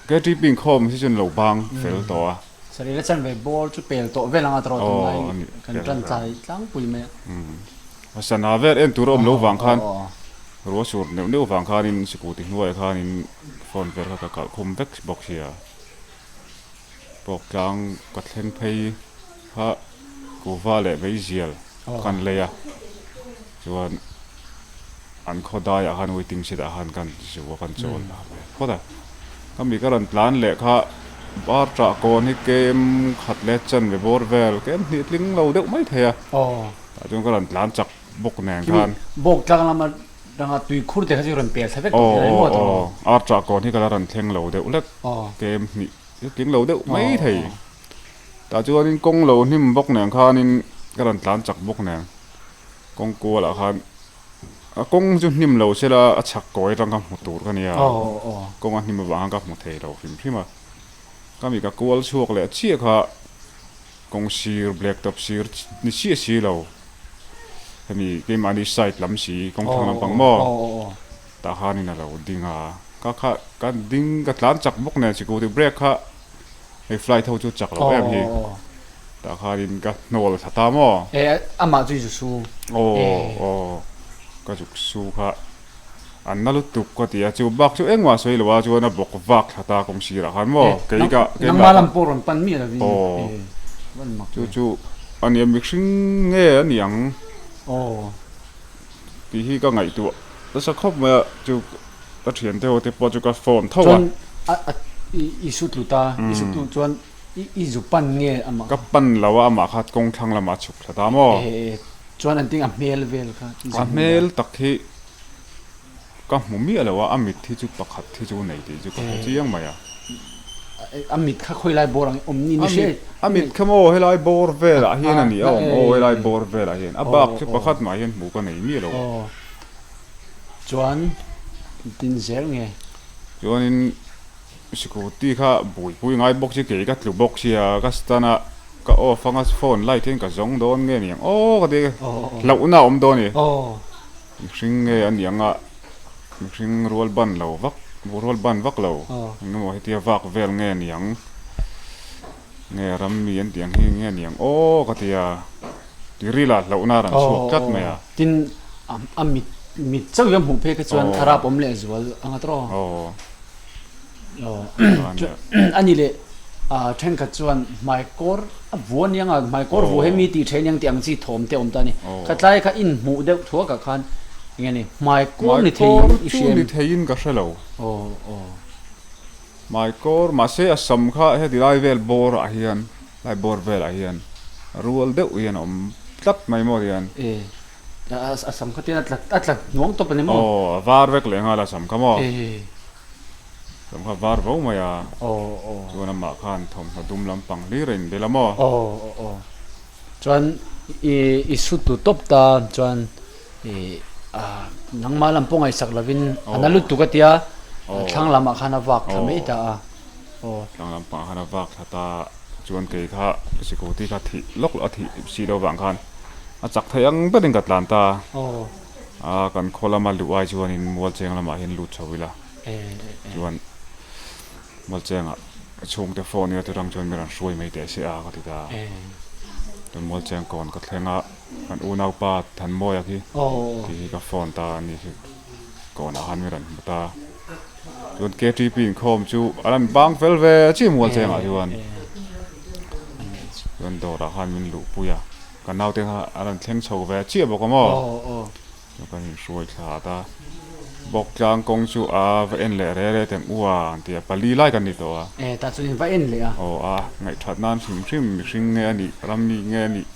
KTP inkhawm hi chuan lo bang fel tawh a. Sarila chan ve ball chu pel tawh vel anga tawrh tunlai kan tan tlai tlangpui mai a. A sana vel en tur a awm lo vang khan ruah sur neuh neuh vang khanin sikul ti hnuaiah khanin phone vel kha ka kalh khum vek bawk sia. Pawktlang ka thleng phei kha kuhva leh meizial kan lei a, chuan an khaw daiah khan waiting shed ah khan kan zu a kan chawl phawt a. Khami ka rawn tlan leh kha bar tah kawn hi kem khat leh chanve bawr vel kem hnih tling lo deuh mai thei a, tah chuan ka rawn tlan chak bawk nen khan. Bawk tlang lama Ranga tui khur te kha chu rawn pel thla vek tawh thei maw tawh. Aw ar chah kawn hi ka la rawn thleng lo deuh hlek kem hnih tling lo deuh mai thei. Tah chuanin kawng lo hnim bawk nen khanin ka rawn tlan chak bawk nen kawng kualah khan a kawng chu hnim lo sela a chhak kawi atang kha hmu tur ka nia kawng a hnim avang khan ka hmu thei lo hrim hrim a. Ka mi ka kual chhuak leh chiah kha kawng sir black top sir ni chiah si lo. Hemi keimahni side lam si kawng thlang lampang maw tah khanin a lo ding a, ka kha ka ding ka tlan chak bawk nen sikul brake kha hei flight ho chu chak lo em hi tah khanin ka hnawl thla ta maw. E amah chu i zu su. Aw aw ka zuk su kha an na lutuk ka ti a chu bak chu engmah sawi lo a chuan a bawk vak thla ta kawng sirah khan maw kei ka nangmah lam pawh rawn pan miah lovin aw chu chu a nia mihring nge a ni ang tih hi ka ngaihtuah nasa khawp mai a chu. Ka thiante ho te pawh chu ka phone tho a. Chuan a a i su tlu ta, i su tlu chuan i i zu pan nge amah kha? Ka pan lo a, amah kha kawng thlang lamah a chhuk thla ta maw? E chuan an ting a hmel vel kha i zu A hmu hmel tak hi ka hmu miah lo a, a mit hi chu pakhat hi chu nei tih chu ka hre chiang mai a. A mit kha khawi lai bawr ang awm ni ni hre? A mit kha maw helai bawr velah hian a ni a awm aw, helai bawr velah hian a bak chu pakhat mah hian hmuh ka nei miah lo. Chuan tin zel nge? Chuanin sikawti kha buaipui ngai bawk si kei ka tlu bawk sia ka stand a ka off anga phone light hian ka zawng dawn nge niang aw ka ti hlauhna a awm dawn a ni. Mihring nge a nih anga mihring rual ban lo vak rual ban vak lo eng emaw hetia vak vel nge niang nge ram mi an tih ang hi nge niang aw ka ti a tiril ah hlauhna a rawn chhuak tlat mai a. Tin a mit mit chauh hi a hmuh phei kha chuan a rap awm leh zual anga tawh aw. A ni leh thenkhat chuan hmaikawr a vua aniang a, hmaikawr vua hi mi tih theih aniang tih ang chi thawm te a awm ta a ni. Khatlai kha inhmuh deuh thuakah khan eng nge ni hmaikawr ni theiin i hria em? Hmaikawr chu ni theiin ka hre lo. Hmaikawr mahse a sam kha heti lai vel bawrah hian lai bawr velah hian rual deuh hian a awm tlat mai maw tihian. A sam kha tian a tla a tla hnuang tawp a ni maw? Aw a var vek leh nghal a sam kha maw? Sam kha var vo mai a. Chuan amah khan thawmhnaw dum lampang hlir a inbel a maw? Aw. Chuan i i su tu tawp ta chuan i nangmah lam pawh ngaihsak lovin a na lutuk a tia thlang lamah khan a vak thla mai ta a. Aw. Thlang lampangah khan a vak thla ta chuan kei kha sikawti kha thih lawk loh a thih si loh vang khan a chak thei ang berin ka tlan ta a kan khaw lama luh ai chuanin Mualcheng lamah hian lut chho ila chuan Mualchengah chhungte phone ila chutang chuan mi rawn hruai mai teh se a ka ti ta chuan Mualcheng kawn ka thleng a kan unaupa Thanmawia khi tih hi ka phone ta a ni khi kawnah khan mi rawn hmu ta. Chuan KTP inkhawm chu a lan bang fel ve chiah mual chengah chuan chuan dawrah khan min luhpui a, ka naute kha a rawn thleng chho ve chiah bawk a maw? Chuan kan inhruai thla at a, Bawktlang kawng chu a va en leh re re teng u a an ti a, pali lai kan ni tawh a. E, tah chuan in va en leh a. Aw a, ngaihthat nan hrim hrim mihring nge a nih, rammi nge a nih.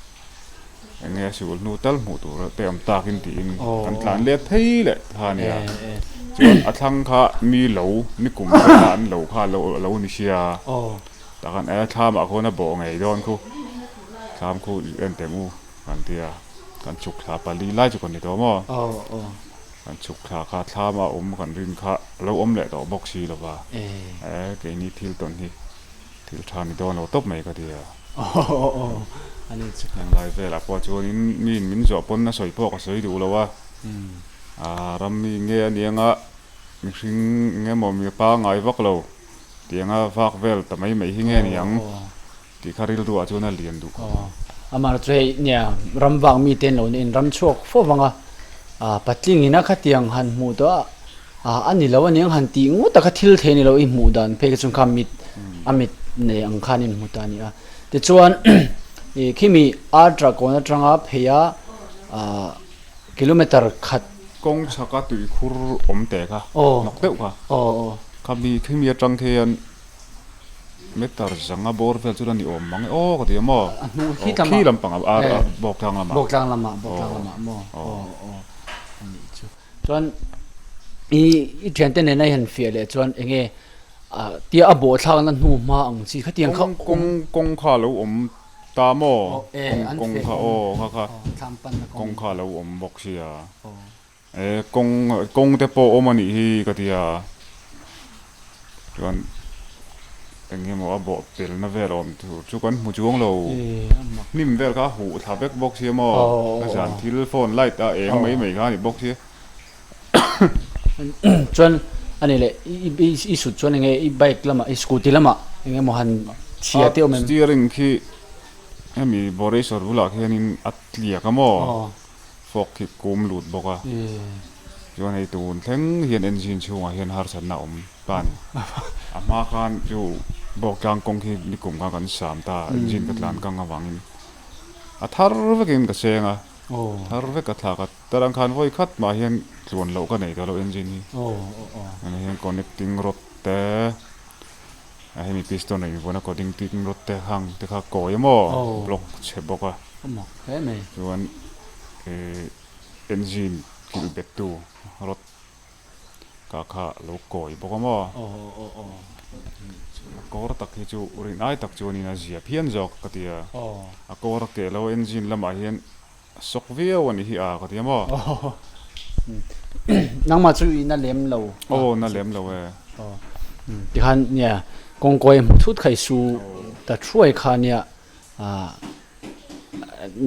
Eng nge sul hnu tal hmuh tur te awm takin tiin kan tlan let phei leh kha a nia. Chuan a thlang kha mi lo ni kum velah an lo kha a lo ni sia. Tah khan e thlamah khuan a bawh ngei dawn khu thlam khu en teh u kan ti a. Kan chhuk thla pali lai chu kan ni tawh maw? Kan chhuk thla kha thlama awm kan rin kha a lo awm leh tawh bawk si lo va. E keini thil tawn hi. Thil tha ni dawn lo tawp mai ka ti a. Heng lai velah pawh chuanin miin min zawh pawn a sawi pawh ka sawi duh lo a. Ram mi nge a ni anga mihring eng emaw mi pangngai vak lo tianga vak vel ta mai mai hi nge ni ang tih kha rilru ah chuan a lian duh. Amah chu hei nia ram vak mite an lo niin ram chhuak fo vang a, patlingin a khatiang han hmuh tawh a. Ah a ni lo a niang han tih ngawt a kha thil thei a ni lo i hmuh dan phei kha chuan kha mit a mit nei ang khan in hmu ta a ni a tichuan ih khimi Artra kawn atanga phei a ah kilometer khat Kawng chhaka tuikhur awm teh kha hnawk deuh kha khami khimi atang khian meter zanga bawr vel chu la ni awm mang e aw ka ti a maw A hnu khi tlama khi lampang a bawktlang lamah bawktlang lamah bawktlang lamah maw aw aw a nih chu. Chuan i i thiante nena i han fiah leh chuan eng nge ah tia a bawh thlakna hnu hma ang chi khatiang kha Kawng kawng kawng kha a lo awm ta maw? Kawng kawng kha aw kha kha kawng kha a lo awm bawk sia. E kawng kawng te pawh awm a nih hi ka ti a. Chuan eng nge maw a bawh pelna vel awm tur chu kan hmu chuang lo. Hnim vel kha a huh thla vek bawk sia maw? Ka zan thil phone light a eng mai mai kha a ni bawk sia. Chuan a ni leh i sut chuan eng nge i bike lamah i scooty lamah eng emaw han chhia te awm em? Steering khi hemi Boreswar bulah khianin a tliak a maw? Fawk khi kum lut bawk a, chuan hei tun thleng hian engine chhungah hian harsatna a awm ta a ni. A hma khan chu Bawktlang kawng khi nikum khan kan sam ta a, engine ka tlan kang avangin a thar vekin ka seng a. Thar vek a thlak a, tarang khan vawi khat mah hian tluan loh ka nei tawh lo engine hi. Tunah hian connecting rod te a hemi piston a invuan a connecting rod te hang te kha kawi emaw block chhe bawk a. Chuan ih engine kilh bet tu rod Ka kha lo kawi bawk a maw? A kawr tak hi chu rin ai tak chuanin a zia phian zawk ka ti a. A kawr a keh lo engine lamah hian a sawk viau a nih hi a ka ti a maw? Nangmah chu i na lem lo. Aw na lem lo e. Tikhan nia kawngkawi hmu thut kha i su ta thuai kha nia.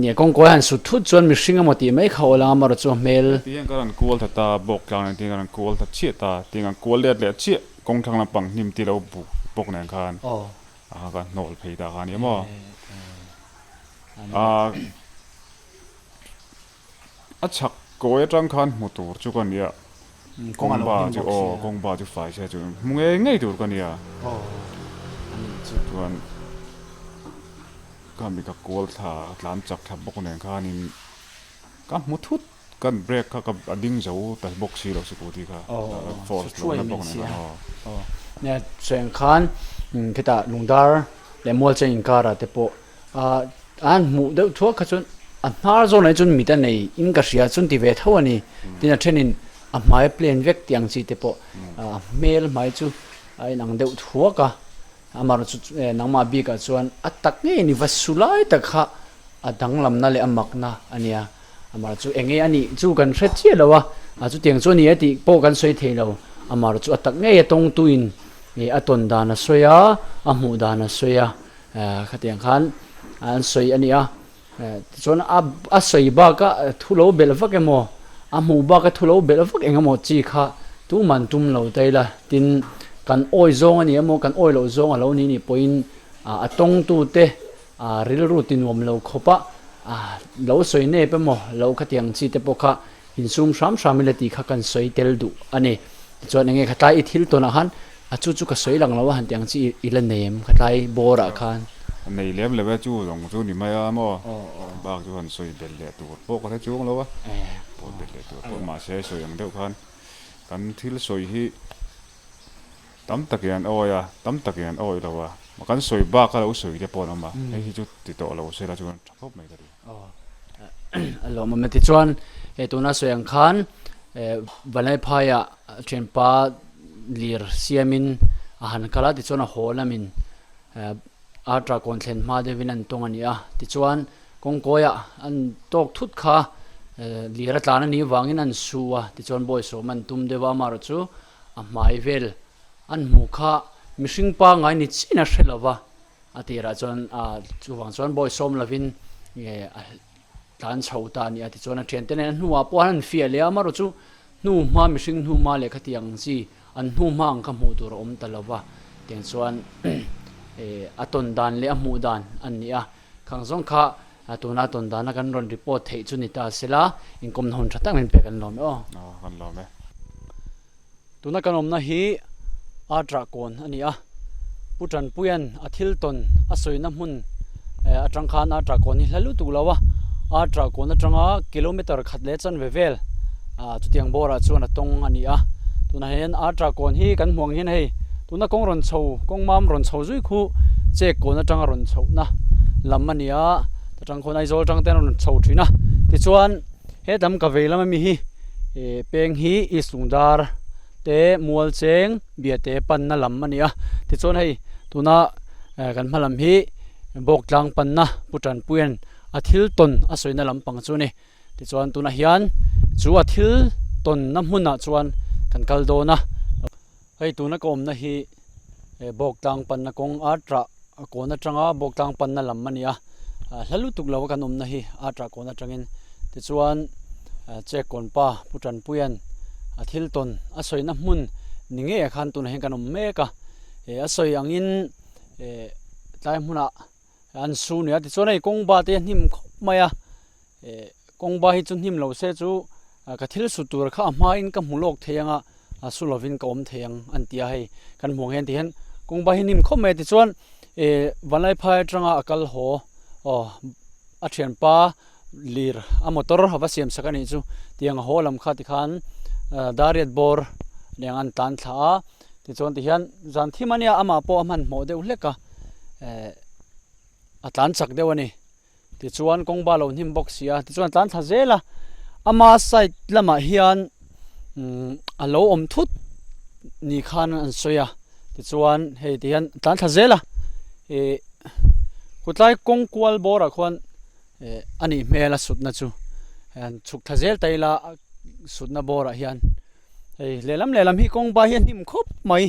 Nia kawngkawi han sut thut chuan mihring emaw tih mai kha awl ang amarawh chu a hmel. Ti hian ka rawn kual ta ta bawk tlang nen tin ka rawn kual ta chiah ta tin kan kual let leh chiah kawng thlang lampang hnim ti lo buk bawk nen khan a ka hnawl phei ta kha a ni maw a A chhak kawi atang khan hmu tur chu ka nia. Kawng ba chu aw kawng ba chu fai se chu hmu ngei ngei tur ka nia. Chuan ka mi ka kual thla ka tlan chak thla bawk nen khanin ka hmu thut kan brake kha ka a ding zo ta bawk si lo scooty kha force lo na bawk nen khan aw. Nia chuan khan khitah lungdar leh mualcheng inkarah te pawh An hmuh deuh thuak kha chuan a hnar zawnah hi chuan mit a nei in ka hria chuan ti ve tho a ni. Tin a thenin a hmai plan vek tih ang chi te pawh a hmel hmai chu a inang deuh thuak a. Amaherawh chu nangmah bikah chuan a tak ngei a ni va su lai tak kha a danglamna leh a makna a nia. Amaherawh chu eng nge a nih chu kan hre chiah lo a, chutiang chu a ni e tih pawh kan sawi thei lo. Amaherawh chu a tak ngei a tawngtuin a tawn dan a sawi a, a hmuh dan a sawi a. Khatiang khan an sawi a ni a, tichuan a sawi baka thu lo belh vak emaw, a hmuh baka thu lo belh vak eng emaw chi kha tuman tum lo ta ila, tin kan awi zawng a ni emaw kan awi loh zawng a lo ni nih pawhin a tawngtute rilru ti nuam lo khawpa lo sawi nep emaw lo khatiang chi te pawh kha insum hram hram ila tih kha kan sawi tel duh a ni. Tichuan enge khatlai i thil tawnah khan A chu chu ka sawi lang lo a han ti ang chi i la nei em khatlai bawr ah khan. A nei lem lo e chu zawng chu ni mai a maw bak chu han sawi belh leh tur pawh ka hre chuang lo a pawh belh leh tur pawh mahse sawi ang deuh khan kan thil sawi hi tam takin an awi a tam takin an awi lo a kan sawi bak a lo sawi te pawh an awm a hei hi chu ti tawh lo se la chuan tha khawp mai ka ti. A lawmawm e tichuan he tuna sawi ang khan Vanlaiphaiah thianpa lir siamin a han kal a tichuan a haw lamin Artra kawn thlen hma deuhin an tawng a ni a tichuan kawngkawiah an tawk thut kha lir a tlan a nih vangin an su a tichuan bawisawm an tum deuh a amaherawh chu a hmai vel an hmuh kha mihring pangngai ni chin a hre lova. A tirah chuan chuvang chuan bawi sawm lovin a tlan chho ta a ni a tichuan a thiante nen a hnuah pawh an han fiah leh a amaherawh chu hnu hma mihring hnu hma leh khati ang chi an hnu hma ang kha hmuh tur a awm ta lo va tiang chuan a tawn dan leh a hmuh dan an ni a khang zawng kha tuna tawn dana kan rawn report theih chu ni ta sela inkawmna hun tha tak min pek an lawm e aw. Aw kan lawm e. Tuna kan awmna hi Artra kawn a ni a, Pu Tanpuia'n a thil tawn a sawina hmun atang khan Artra kawn hi hla lutuk lo a, Artra kawn atanga kilometer khat leh chanve vel chutiang bawrah chuan a tawng a ni a. Tunah hian Artra kawn hi kan hmuh ang hian hei tuna kawng rawn chho kawng mam rawn chho zui khu Chek kawn atanga rawn chhohna lam a ni a, ta tang khawn Aizawl atang te an rawn chho thin a, tichuan He lam ka vei lam ami hi ih peng hi East Lungdar te Mualcheng Biate panna lam a ni a tichuan hei tuna kan hma lam hi Bawktlang panna Pu Tanpuia'n a thil tawn a sawina lampang chu a ni tichuan tunah hian chu a thil tawnna hmunah chuan kan kal dawn a hei tuna ka awmna hi. He Bawktlang panna kawng a trah kawn atanga Bawktlang panna lam a ni a, hla lutuk lo a kan awmna hi a trah kawn atangin tichuan Chek kawn pa Pu Tanpuia'n a thil tawn a sawina hmun ni ngeiah khan tunah hian kan awm mek a, a sawi angin tlai hmunah an su nia tichuan hei kawng ba te a hnim khawp mai a eh kawng ba hi chu hnim lo se chu ka thil su tur kha a hmain ka hmu lawk thei ang a a su lovin ka awm thei ang an ti a hei kan hmuh ang hian ti hian kawng ba hi hnim khawp mai a tichuan eh Vanlaiphai atanga a kal haw aw a thianpa. Lir a motor a va siam sak a nih chu tiang a haw lam kha tikhan dariat bawr leng an tlan thla a tichuan tihian zan thim a nia amah pawh a hmanhmawh deuh hlek a eh a tlan chak deuh a ni tichuan kawng ba lo hnim bawk si a tichuan a tlan thla zel a ama side lamah hian umm a lo awm thut ni khan an sawi a tichuan hei tihian a tlan thla zel a ih kawtlai kawng kual bawrah khuan. Eh a nih hmel a sutna chu han chhuk thla zel ta ila a sutna bawrah hian hei lehlam lehlam hi kawng bai hi a hnim khawp mai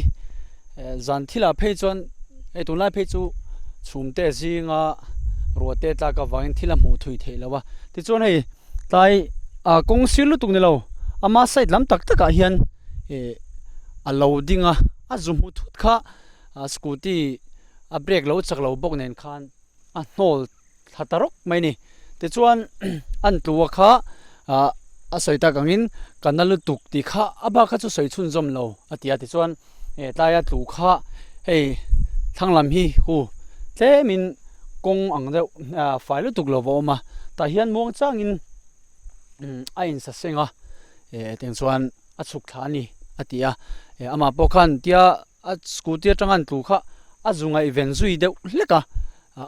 eh zan thilah phei chuan hei tunlai phei chu chhum te zinga ruah te tlak avangin thil a hmuh thui theih loh a tichuan hei tlai ah kawng sir lutuk ni lo ama side lam tak takah hian eh a lo ding a a zu hmu thut kha ah scooty a brake lo chak lo bawk nen khan a hnawl thla ta rawk mai a ni. Tichuan an tlua kha ah a sawi tak angin ka na lutuk tih kha a bak kha chu sawi chhunzawm lo a ti a tichuan eh tlaia tlu kha hei thlang lam hi hu tlemin kawng ang deuh ah fai lutuk lo va awm a tah hian muang changin a insaseng a eh tiang chuan a chhuk thla a ni a ti a eh amah pawh khan tia a scooty atanga an tlu kha a zu ngaihven zui deuh hlek a.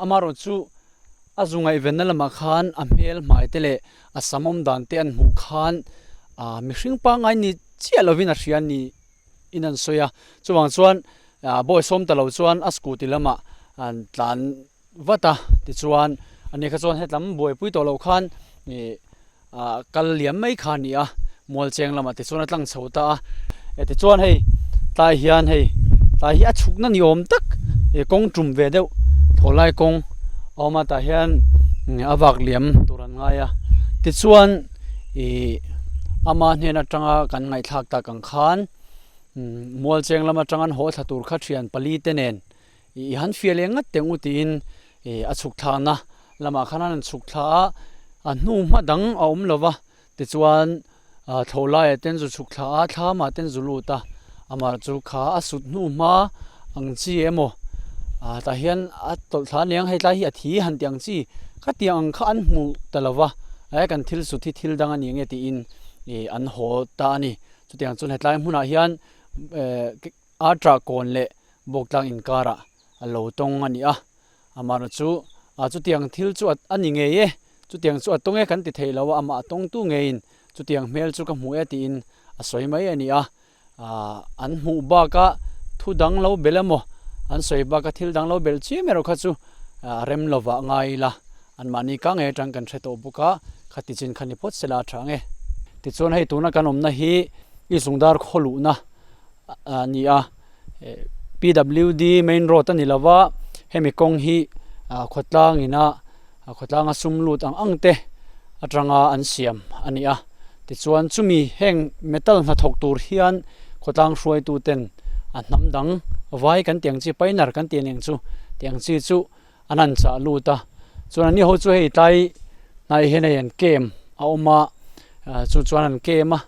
Amaherawh chu a zu ngaihvenna lamah khan a hmel hmai te leh a sam awm dan te an hmuh khan ah mihring pangngai ni chiah lovin a hria ni in an sawi a. Chuvang chuan ah bawi sawm ta lo chuan a scooty lamah an tlan vat a tichuan ani kha chuan hetlam buaipui tawh loh khan ih ah kal liam mai kha a ni a mual cheng lamah tichuan a tlang chho ta a eh tichuan hei tlai hian hei tlai hi a chhukna ni awm tak ih kawng tum ve deuh thaw lai kawng a awm a tah hian a vak liam tur an ngai a tichuan ih ama hnen atanga kan ngaihthlak tak ang khan mual cheng lam atanga an haw thla tur kha thian pali te nen I han fiah leh ngat teng u tiin ih a chhuk thlakna lamah khan an han chhuk thla a, a hnu hma dang a awm lo va, tichuan ah thlawh laiah ten zu chhuk thla a, thlamah ten zu lut a, amah chu kha a sut hnu hma ang chi emaw ah tah hian a tawlh thla aniang hei tlai hi a thi han tih ang chi kha tiang ang kha an hmu ta lo va, eh kan thil sut hi thil dang a ni nge tiin ih an haw ta a ni, chutiang chuan hetlai hmunah hian eh Artra kawn leh Bawktlang inkarah a lo tawng a ni a, amaherawh chu chutiang thil chu a ni ngei e, chutiang chu a tawng e kan ti thei lo a, amah a tawngtu ngeiin chutiang hmel chu ka hmu e tiin a sawi mai a ni a, an hmuh baka thu dang lo belh emaw an sawi baka thil dang lo belh chiam erawh kha chu rem lovah ngai ila anmahni ka ngei atang kan hre tawh bawk a, khati chin kha ni phawt sela a tha ang e. Tichuan hei tuna kan awmna hi i zungdar khawluhna a ni a PWD main road a ni lo va hemi kawng hi khawtlang ina khawtlanga sum lut ang ang te atanga an siam a ni a tichuan chumi heng metal hnathawk tur hian khawtlang hruaitu ten a hnam dang vai kan tih ang chi painer kan tih aniang chu tih ang chi chu an han chah lut a chuan an ni ho chu hei tlai hnai hian hei an kem a awm a chu chuan an kem a.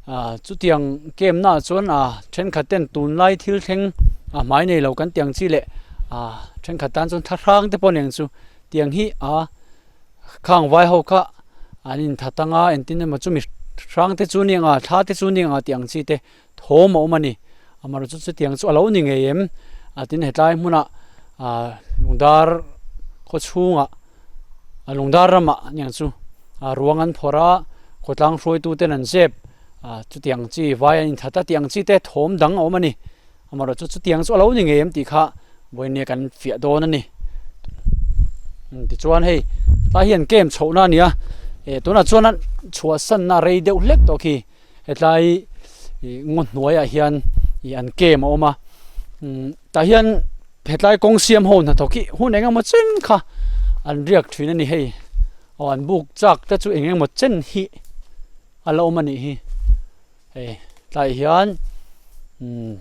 Ah chutiang camp naah chuan ah thenkhat ten tunlai thil thleng a hmai nei lo kan tiang chi leh ah thenkhat tan chuan thlahrang te pawh nen chu tiang hi a khang vai ho kha an inthat anga engtin emaw chumi hrang te chu nia nga thla te chu nia nga tih ang chi te thawm a awm a ni amaherawhchu chu chutiang chu a lo ni ngei em a tin hetlai hmunah ah lungdar khaw chhungah. a lungdar ramah aniang chu a ruang an phawrh a khawtlang hruaitu ten an zep a chutiang chi vai an inthat a tih ang chi te thawm dang a awm a ni amaherawh chu chutiang chu a lo ni ngei em tih kha vawinia kan fiah dawn a ni tichuan hei tlai hian camp chhohna a ni a eh tunah chuan a chhuahsanna rei deuh hlek tawh khi hetlai ih ngaw hnuaiah hian ih an camp a awm a tah hian. Hetlai kawng siam ho hnathawk hi hun eng emaw chen kha an riak thin a ni hei aw an buk chak te chu eng emaw chen hi a la awm a nih hi hei tlaiah hian umm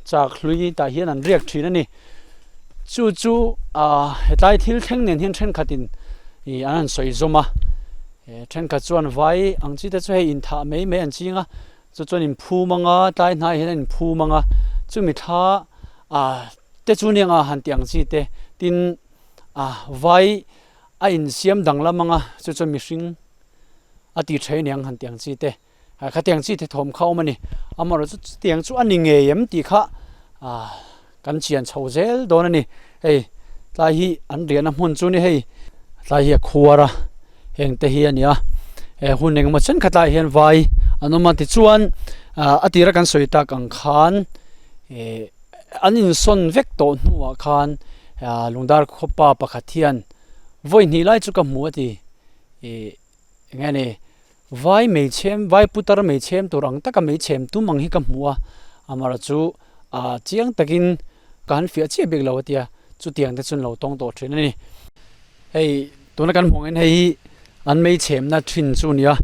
chak hlui tah hian an riak thin a ni chu chu ah hetlai thil thleng nen hian thenkhatin ih an han sawi zawm a eh thenkhat chuan vai ang chi te chu hei inthah mai mai an ching a. Chu chuan inphum anga tlai hnaiah hian a inphum anga chumi thla ah te chu nia nga han tih ang chi te tin ah vai a insiam danglam anga chu chuan mihring a ti tha aniang han tih ang chi te khatiang chi te thawm kha a awm a ni. Amaherawhchu chutiang chu a ni ngei em tih kha ah kan chian chho zel dawn a ni. Hei tlai hi an riahna hmun chu ni hei tlai hi a khuar a heng te hi a ni a he hun engemaw chen khat lai hian vai an awm a tichuan ah a tira kan sawi tak ang khan ih an insawn vek tawh hnuah khan ah lungdar khawpa pakhat hian vawi hnih lai chu ka hmu a ti ih eng nge ni vai meichhem vai putar meichhem tur ang taka meichhem tum ang hi ka hmu a amaherawh chu ah chiang takin ka han fiah chiah bik lo a tia chutiang te chu an lo tawng tawh thin a ni hei tuna kan hmuh angin hei hi an meichhemna thin chu a ni a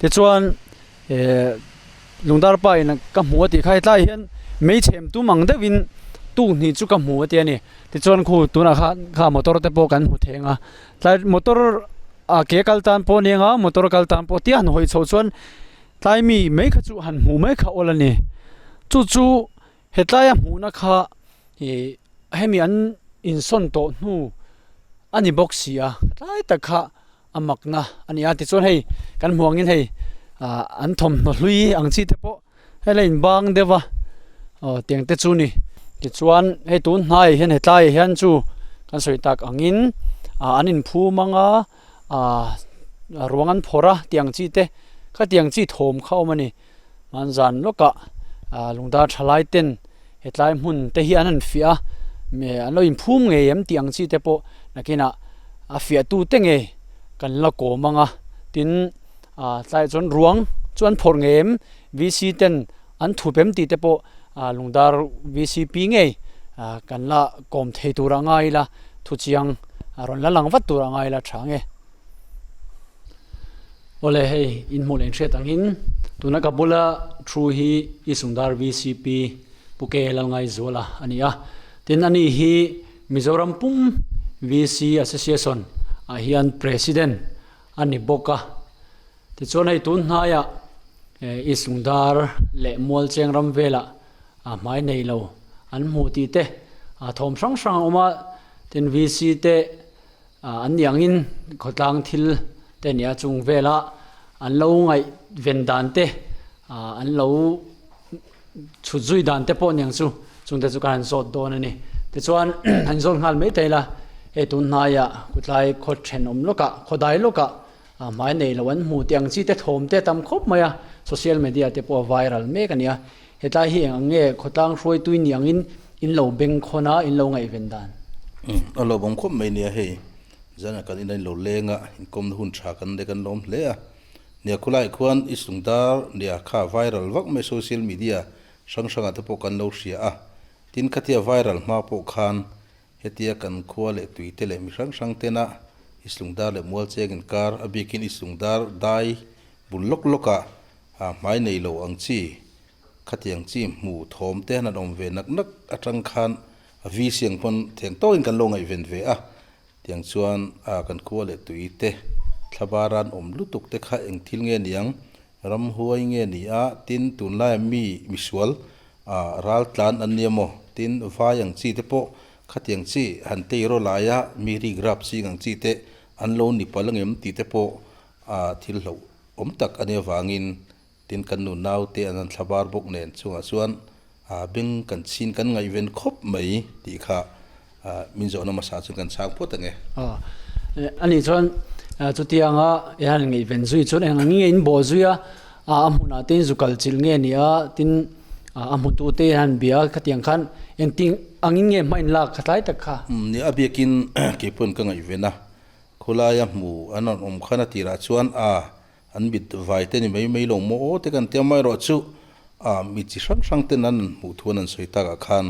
tichuan eh lungdar pa in ka hmu a tih kha hetlai ah hian meichhem tum ang deuhin tuk hnih chu ka hmu a tia ni tichuan khu tunah khan kha motor te pawh kan hmu thei ang a tlai motor a ke kal tan pawh a ni ang a motor kal tan pawh tia han hawi chhoh chuan tlai mi mai kha chu han hmuh mai kha awl a ni chu chu hetlai a hmuhna kha ih hemi an insawn tawh hnu a ni bawk si a tlai tak kha a makna a ni a tichuan hei kan hmuh angin hei ah an thawmhnaw hlui ang chi te pawh hei la inbang deuh a aw tiang te chu a ni tichuan hei tun hnaiah hian hetlaiah hian chu kan sawi tak angin ah an inphum ang a ah ruang an phawrh a tiang chi te khatiang chi thawm kha a awm a ni. Hmanzan lawkah ah lungdar thalai ten hetlai hmun te hi an han fiah a an lo inphum ngei em tih ang chi te pawh nakinah a fiah tu te ngei kan la kawm ang a tin ah tlaiah chuan ruang chu an phawrh ngei em VC ten an thup em tih te pawh ah lungdar VCP ngei ah kan la kawm thei tur a ngai ila thuchiang a rawn la lang vat tur a ngai ila tha nge. Awle hei in hmuh leh in hriat angin tuna ka bula thu hi i Sundar VCP Pu K Lalngaizuala a ni a, tin ani hi Mizoram pum VC Association ah hian President a ni bawk a, tichuan hei tun hnaiah i Sundar leh Mualcheng ram velah hmai nei lo an hmuh tih te thawm hrang hrang a awm a, tin VC te An ni angin khawtlang thil te a nia chung vela an lo ngaihven dan te an lo chhut zui dan te pawh a niang chu chung te chu kan han zawt dawn a ni. Tichuan han zawt nghal mai thei la hei tun hnaiah khutlai khaw thenawm lawkah khawdai lawkah hmai nei lo an hmu tih ang chi te thawm te a tam khawp mai a social media te pawh a viral mek a nia. Hetlai hi eng ang nge khawtlang hruaitui ni angin in lo beng khawn a, in lo ngaihven dan? A lo bawm khawp mai nia hei, zanah kan ina in lo leng a, inkawmna hun tha kan nei kan lawm hle a. Nia khulaiah khuan i sungdar nia kha viral vak mai social media hrang hrangah te pawh kan lo hria a, tin khatia viral hma pawh khan hetia kan khua leh tui te leh mi hrang hrang tena i sungdar leh mualcheng inkar a bikin i sungdar dai bul lawk lawkah A hmai nei lo ang chi, khatiang chi hmu thawm te han awm ve nak nak atang khan a vi siang pawn theng tawkin kan lo ngaihven ve a, tiang chuan a kan khua leh tui te thlabaran awm lutuk te kha eng thil nge niang, ramhuai nge ni a, tin tunlaia mi misual a ral tlan an nia maw, tin vai ang chi te pawh khatiang chi han tei rawh laia mi rik rap ching ang chi te an lo ni palh angem tih te pawh a thil hlauh awm tak a nih avangin tin kan nu naute an han thla bar bawk nen chungah chuan a beng kan chhin kan ngaihven khawp mai tih kha min zawhna hmasa chuan kan chhang phawt ang e. A nih chuan chutianga i han ngaihven zui chuan eng ang nge in bawh zui a, a hmunah te in zu kal chilh nge ni a, tin a hmutu te in han bia a khatiang khan engtin angin nge hma in lak kha tlai tak kha. Nia a biakin keipawn ka ngaihven a, Khawlaia hmu an rawn awm khan a tirah chuan a, an mit vai te ni mai mai lo maw aw te kan tia amaherawh chu a mi chi hrang hrang ten an rawn hmuh thu an rawn sawi takah khan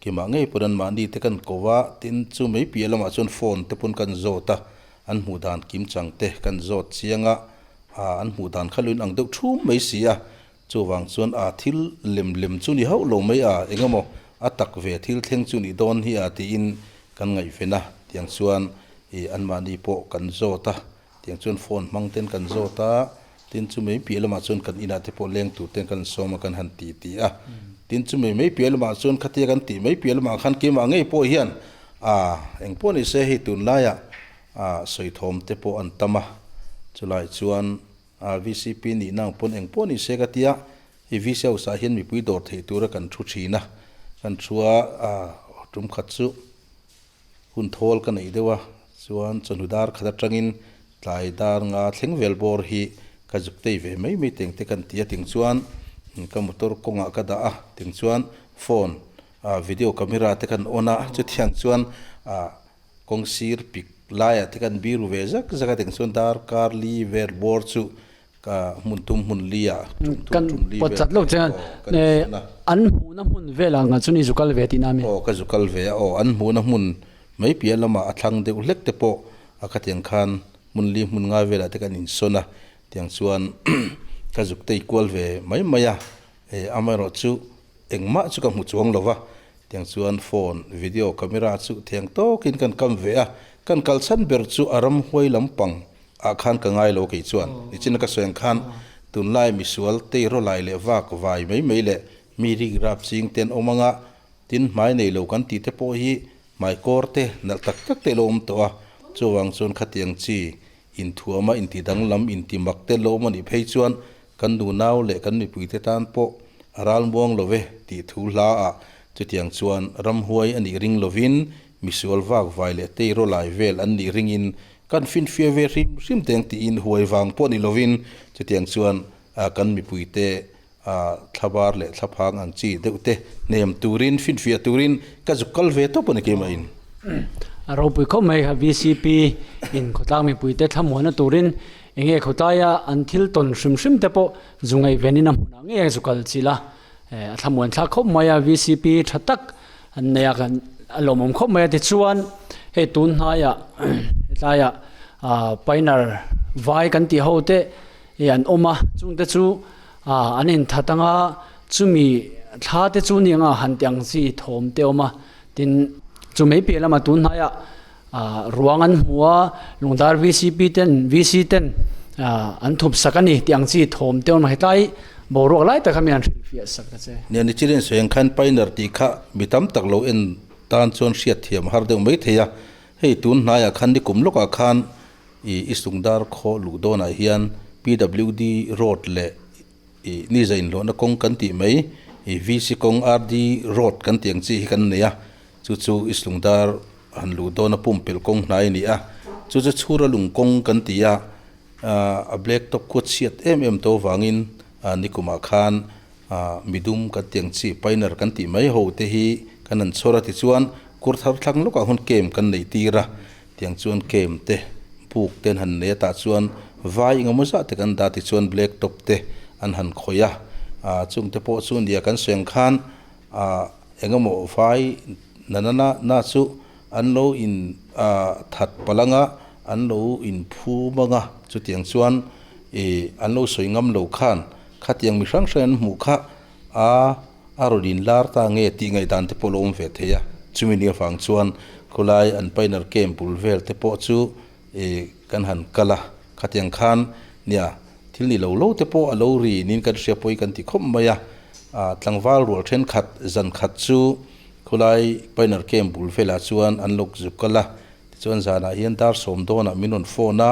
keimah ngei pawn an mahni te kan ko va, tin chu mai piah lamah chuan phone te pawn kan zawt a, an hmuh dan kim chang te kan zawt chiang a, a an hmuh dan kha luin ang deuh thum mai si a, chuvang chuan a thil lem lem chu ni hauh lo mai a, engemaw a tak ve thil thleng chu nih dawn hi a tiin Kan ngaihven a, tiang chuan ih anmahni pawh kan zawt a, tiang chuan phone hmang ten kan zawt a, tin chu mai piah lamah chuan kan inah te pawh leng tur ten kan sawm a kan han ti ti a, tin chu mai mai piah lamah chuan khatia kan tih mai piah lamah khan keimah ngei pawh hian ah engpawh ni se hei tunlaiah ah sawi thawm te pawh an tam a, chulai chuan ah VCP nihna ang pawn eng pawh ni se ka tia, hei VC house ah hian mipui dawr theih tura kan thu thin a, kan thu a ah tum khat chu hun thawl ka neih deuh a, chuan chawhnu dar khat atangin tlai dar nga thleng vel bawr hi ka zuk tei ve mai mai teng te kan ti a, ting chuan ka motor kawngah ka dah a, ting chuan phone ah video camera te kan on a, chutiang chuan ah kawng sir pik laiah te kan biru ve zak zak a, ting chuan dar kar li vel bawr chu Ka hmun tum hmun li ah tum tum Kan tum li pawt vel chat lo che aw kan eh sawn a. An hmuhna hmun vel ah nga chu ni zu kal ve tihna mi? Aw ka zu kal ve a aw an hmuhna hmun mai piah lamah a thlang deuh hlek te pawh a khatiang khan hmun li hmun ngai velah te kan insawn a tiang chuan ka zuk tei kual ve mai mai a eh amaherawh chu engmah chu ka hmu chuang lo va tiang chuan phone video camera chu thiang tawkin kan kam ve a kan kal chhan ber chu a ramhuai lampang ah khan ka ngai lo kei chuan nichin a ka sawi ang khan tunlai misual teiraw lai leh vak vai mai mai leh mi rik rap ching te an awm anga tin hmai nei lo kan tih te pawh hi hmai kawr te nalh tak tak te lo awm tawh a chuvang chuan khatiang chi inthuama inti danglam inti mak te lo awm anih phei chuan kan nunau leh kan mipui te tan pawh a ral muang lo ve tih thu hla ah chutiang chuan ramhuai anih ring lovin misual vak vai leh teiraw lai vel an nih ringin Kan finfiah ve hrim hrim teng tiin huai vang pawh ni lovin chutiang chuan kan mipuite thlabar leh thlaphang ang chi deuh te hnem turin finfiah turin ka zuk kal ve tawp a ni keimah-in. A ropui khawp mai kha VCP in khawtlang mipuite thlamuanna turin enge khawtlaia an thil tawn hrim hrim te pawh zu ngaihvenin a hmunah ngei a zu kal chilh a, a thlamuan thlak khawp mai a VCP tha tak an nei a kan a lawmawm khawp mai a tichuan hei tun hnaiah hetlaiah ah painter vai kan tih ho te ih an awm a chung te chu ah an inthat anga chumi thla te chu ni anga han ti ang chi thawm te a awm a tin chu mai piah lamah tun hnaiah ah ruang an hmu a lungdar V_C_P ten V_C ten ah an thup sak a ni tih ang chi thawm te awm a hetlai boruak lai tak kha mi an hrilhfiah sak ta che. Nia ni chirin sawi ang khan Pioneer tih kha mi tam tak lo en tan chuan hriat thiam har deuh mai thei a, hei tun hnaiah khan nikum lawkah khan ih i Sungdar khaw luh dawnah hian P_W_D road leh ih ni za inhlawhna kawng kan tih mai ih V_C kawng R_D road kan tih ang chi hi kan nei a, Chu chu Islungdar han luh dawna pumpelh kawng hnai a ni a, chu chu chhura lung kawng kan ti a, a black top khu a chhiat em em tawh avangin nikumah khan midum kan tih ang chi pioneer kan tih mai ho te hi kan han chhawr a tichuan kur thar thlang lawkah hun camp kan neih tir a, tiang chuan camp te buk te an han nei a tah chuan vai engemaw zah te kan dah tichuan black top te an han khawih a, chungte pawh chu nia kan sawi ang khan ah engemaw vai na na na chu an lo in ah that palh anga an lo in phum anga chutiang chuan ih an lo sawi ngam lo khan khatiang mi hrang hrang an hmuh kha a a rawn in lar ta nge tih ngaihdan te pawh a lo awm ve thei a chumi ni avang chuan khawlai an painter camp bul vel te pawh chu ih kan han kal a khatiang khan nia Thil ni lo lo te pawh a lo ri niin kan hria pawi kan ti khawp mai a, tlangval rual thenkhat zan khat chu khulai Pioneer Camp bul velah chuan an lo zuk kal a, tichuan zanah hian dar sawm dawnah min rawn phone a,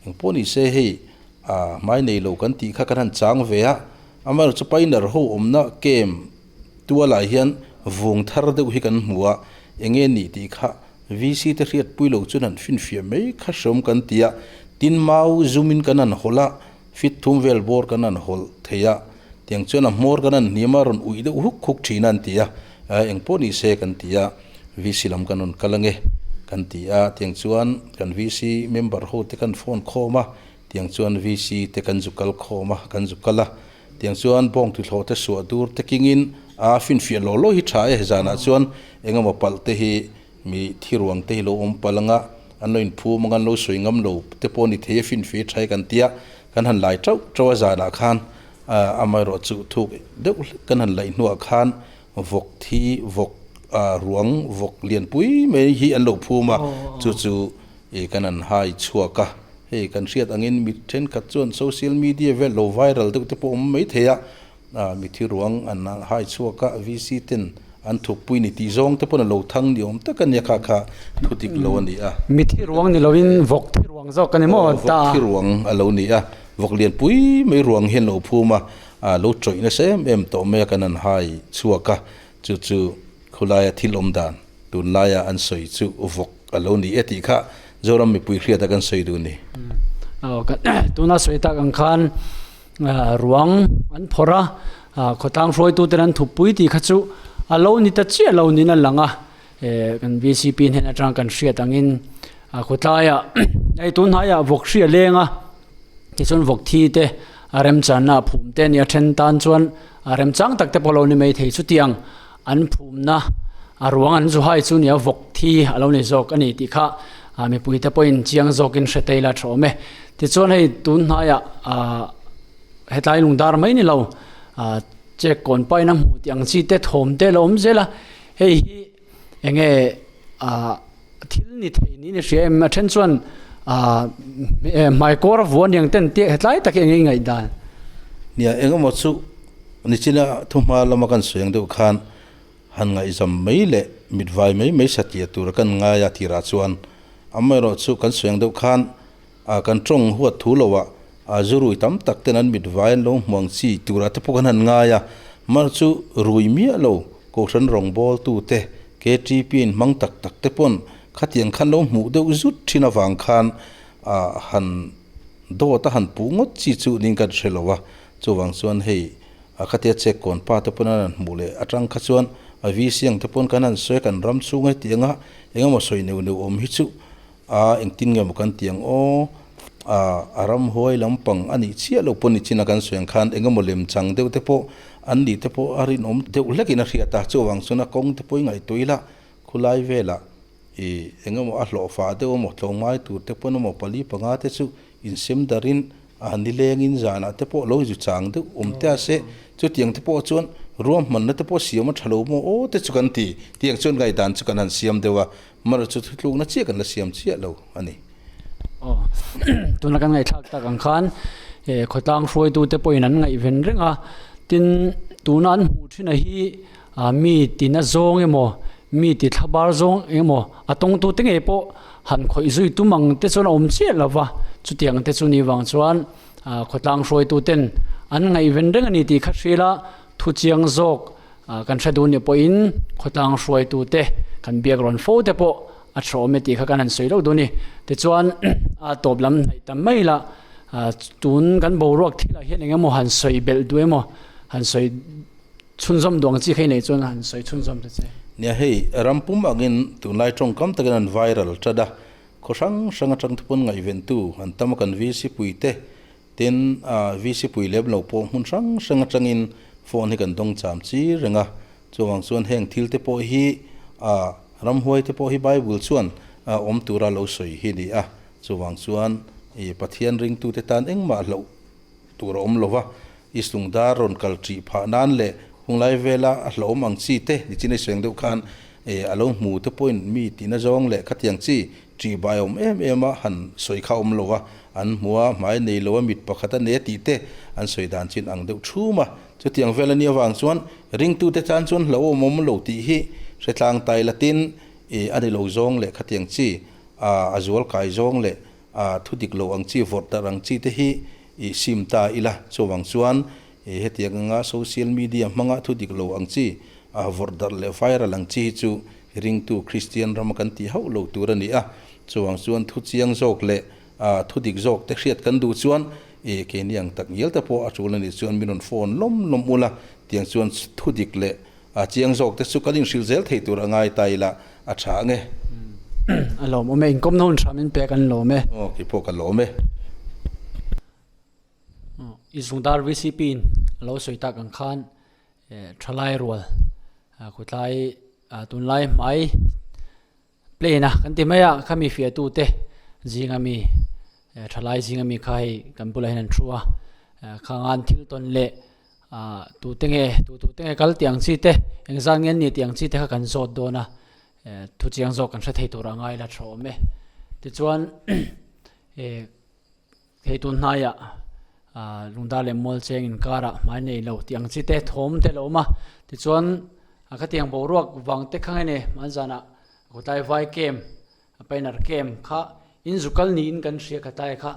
engpawh ni se hei hmai nei lo kan tih kha kan han chang ve a, amaherawhchu chu Pioneer ho awmna camp tualah hian vung thar deuh hi kan hmu a, enge nih tih kha VC te hriatpui lo chuan han finfiah mai kha hreawm kan ti a, tin mau zumin kan han hawlh a, fit thum vel bawr kan han hawlh thei a, tiang chuan a hmawr kan han hniam a, rawn uih deuh huk huk thin a an ti a, eng pawh ni se kan ti a, VC lam kan rawn kal ange kan ti a, tiang chuan kan VC member ho te kan phone khawm a, tiang chuan VC te kan zu kal khawm a, kan zu kal a, tiang chuan bawng tuthlawh te suah dur te kingin a finfiah law law hi tha e, zanah chuan engemaw palh te hi Mi thi ruang te hi lo awm palh anga an lo inphum anga an lo sawi ngam lo te pawh ni thei a finfir tha hi kan tia kan han lai tauh tauh a zanah khan amaherawh chu thuk deuh hlek kan han laih hnuah khan vawk thi vawk ruang vawk lianpui mai hi an lo phum a chu chu ih kan han hai chhuak a hei kan hriat angin mi thenkhat chuan social media vel lo viral deuh te pawh awm mai thei a mi thi ruang an hai chhuak a VC ten. an thukpui ni tih zawng te pawn a lo thang ni awm tak a nia kha kha thu dik lo a ni a. Mithi ruang ni loin vawk thi ruang zawk a ni maw ta? Vawk thi ruang a lo ni a, vawk lian pui mai ruang hian lo phum a, a lo tawih nasa em em tawh mai a kan han hai chhuak a, chu chu khulaia thil awm dan tunlaia an sawi chu vawk a lo ni e tih kha Zoram mipui hriata kan sawi duh ni. Aw tuna sawi tak ang khan ruang an phawrh a, khawtlang hruaituten an thupui tih kha chu a lo ni ta chiah lo niin a lang a, kan VCP hnen atang kan hriat angin khawtlaiah hei tun hnaiah vawk hri a leng a, tichuan vawk thi te a remchanna a phum te a ni a, then tan chuan a remchang tak te pawh a lo ni mai thei chutiang an phumna a ruang an zu hai chu nia vawk thi a lo ni zawk a ni tih kha mipui te pawhin chiang zawkin hre tei la tha awm e. Tichuan hei tun hnaiah ah hetlai lungdar mai ni lo ah check kawn paina hmuh tih ang chi te thawm te a lo awm zel a, hei hi eng nge ah thil ni thei niin i hria em? A then chuan ah hmaikawr a vuah aniang ten tia hetlai tak hi eng nge i ngaihdan? Nia engemaw chu nichina thuhma lama kan sawi ang deuh khan han ngaihzam mai leh mitvai mai mai satliah tura kan ngai a tirah chuan amaherawh chu kan sawi ang deuh khan ah kan tawng huat thu lo ah ah zu rui tam tak ten an mitvai an lo hmu ang chi turah te pawh kan han ngai a mar chu rui miah lo kohhran rawngbawl tu te KTP in hmang tak tak te pawn khatiang khan lo hmuh deuh zut thin avang khan ah han dawt a han puh ngawt chi chu ning kan hre lo a chuvang chuan hei a khatia check kawn pa te pawn an han hmuh leh atang kha chuan a VC ang te pawn kan han sawi a kan ram chhung hetiang a engemaw sawi neuh neuh awm hi chu A engtin nge maw kan ti ang aw, a a ramhuai lampang a nih chiah loh pawh ni chin a kan sawi ang khan eng emaw lemchang deuh te pawh an nih te pawh a rinawm deuh hlekin a hriat a, chuvang chuan a kawng te pawh i ngaihtuah ila khulai velah ih eng emaw a hlawhfah deuh emaw tlawmngai tur te pawn emaw pali panga te chu insem darin a nilengin zanah te pawh lo zu chang deuh awm te a se, chutiang te pawh chuan ruahmanna te pawh siam a tha lo maw aw te chu kan ti, tiang chuan ngaihdan chu kan han siam deuh a. Mara chu thutlukna chiah kan la siam chiah lo a ni. Aw, tuna kan ngaihthlak tak ang khan khawtlang hruaitute pawhin an ngaihven reng a, tin tuna an hmuh thin a hi mi tina zawng emaw mi ti thlabar zawng emaw a tawngtute ngei pawh han khawih zui tum ang te chuan a awm chiah lo va, chutiang te chu ni vang chuan khawtlang hruaituten an ngaihven reng a ni tih kha hria ila thuchiang zawk Kan hre dun ni pawhin khawtlang hruaitute kan biak rawn fo te pawh a tha awm e tih kha kan han sawi loh dun a ni. Tichuan a tawp lam hnaih ta mai la, tun kan boruak thilah hian eng emaw han sawi belh duh emaw han sawi chhunzawm duh ang chi kha i neih chuan han sawi chhunzawm ta che. Nia hei, ram pum angin tunlai tawngkam takin an viral tat a, khaw hrang hrang atang te pawn ngaihventu an tam a kan VC pui te Tin, VC pui lem lo pawh hmun hrang hrang atangin phone hi kan dawng cham chi reng a, chuvang chuan heng thil te pawh hi ramhuai te pawh hi Bible chuan awm tura lo sawi hi ni a, chuvang chuan Pathian ringtute tan engmah hlauh tur a awm lo va, Islungdar rawn kal ṭih phah nan leh hunglai vela a hlauhawm ang chi te nichin ei sawi ang deuh khan a lo hmu te pawhin mi tihna zawng leh khatiang chi Ṭih bai awm em em a, han sawi kha awm lo a, an hmu a, hmai nei lo a, mit pakhat a nei a tih te an sawi dan chin ang deuh ṭhum a. Chutiang vel a nih avang chuan ringtute tan chuan hlauhawm awm lo tih hi hretlang tai latin ih a ni lo zawng leh khatiang chi a a zual kai zawng leh a thu dik lo ang chi vawrh darh ang chi te hi ih sim ta ila. Chuvang chuan ih hetiang anga social media hmanga thu dik lo ang chi a vawrh darh leh viral ang chi hi chu Ringtu Kristian rama kan tih hauh lo tur a ni a, chuvang chuan thu chiang zawk leh thu dik zawk te hriat kan duh chuan i keini ang tak ngial te pawh a tul a nih chuan min rawn phone lawm lawm ula, tiang chuan thu dik leh chiang zawk te chu kan inhrilh zel thei tur a ngai ta ila a tha ang e. A lawm awm e, inkawmna hun hram in pek an lawm e. Aw, kei pawh ka lawm e. I zungdar VCP in a lo sawi tak ang khan Thalai rual khawtlai tunlai hmai plane a kan ti mai a khami fiah tu te zinga mi thalai zinga mi kha hei kan bulah hian an thu a khangan thil tawn leh tu te nge tu tu te nge kal tih ang chi te engzat nge an nih tih ang chi te kha kan zawt dawn a thu chiang zawk kan hre thei tur a ngai la tha awm e tichuan Hei tun hnaiah Lungdar leh Mualcheng inkarah hmai nei lo tih ang chi te thawm te lo awm a, tichuan. Khatiang boruak vang te kha nge ni hman zanah khawtlai vai camp Pioneer camp kha in zu kal niin kan hria khatlai kha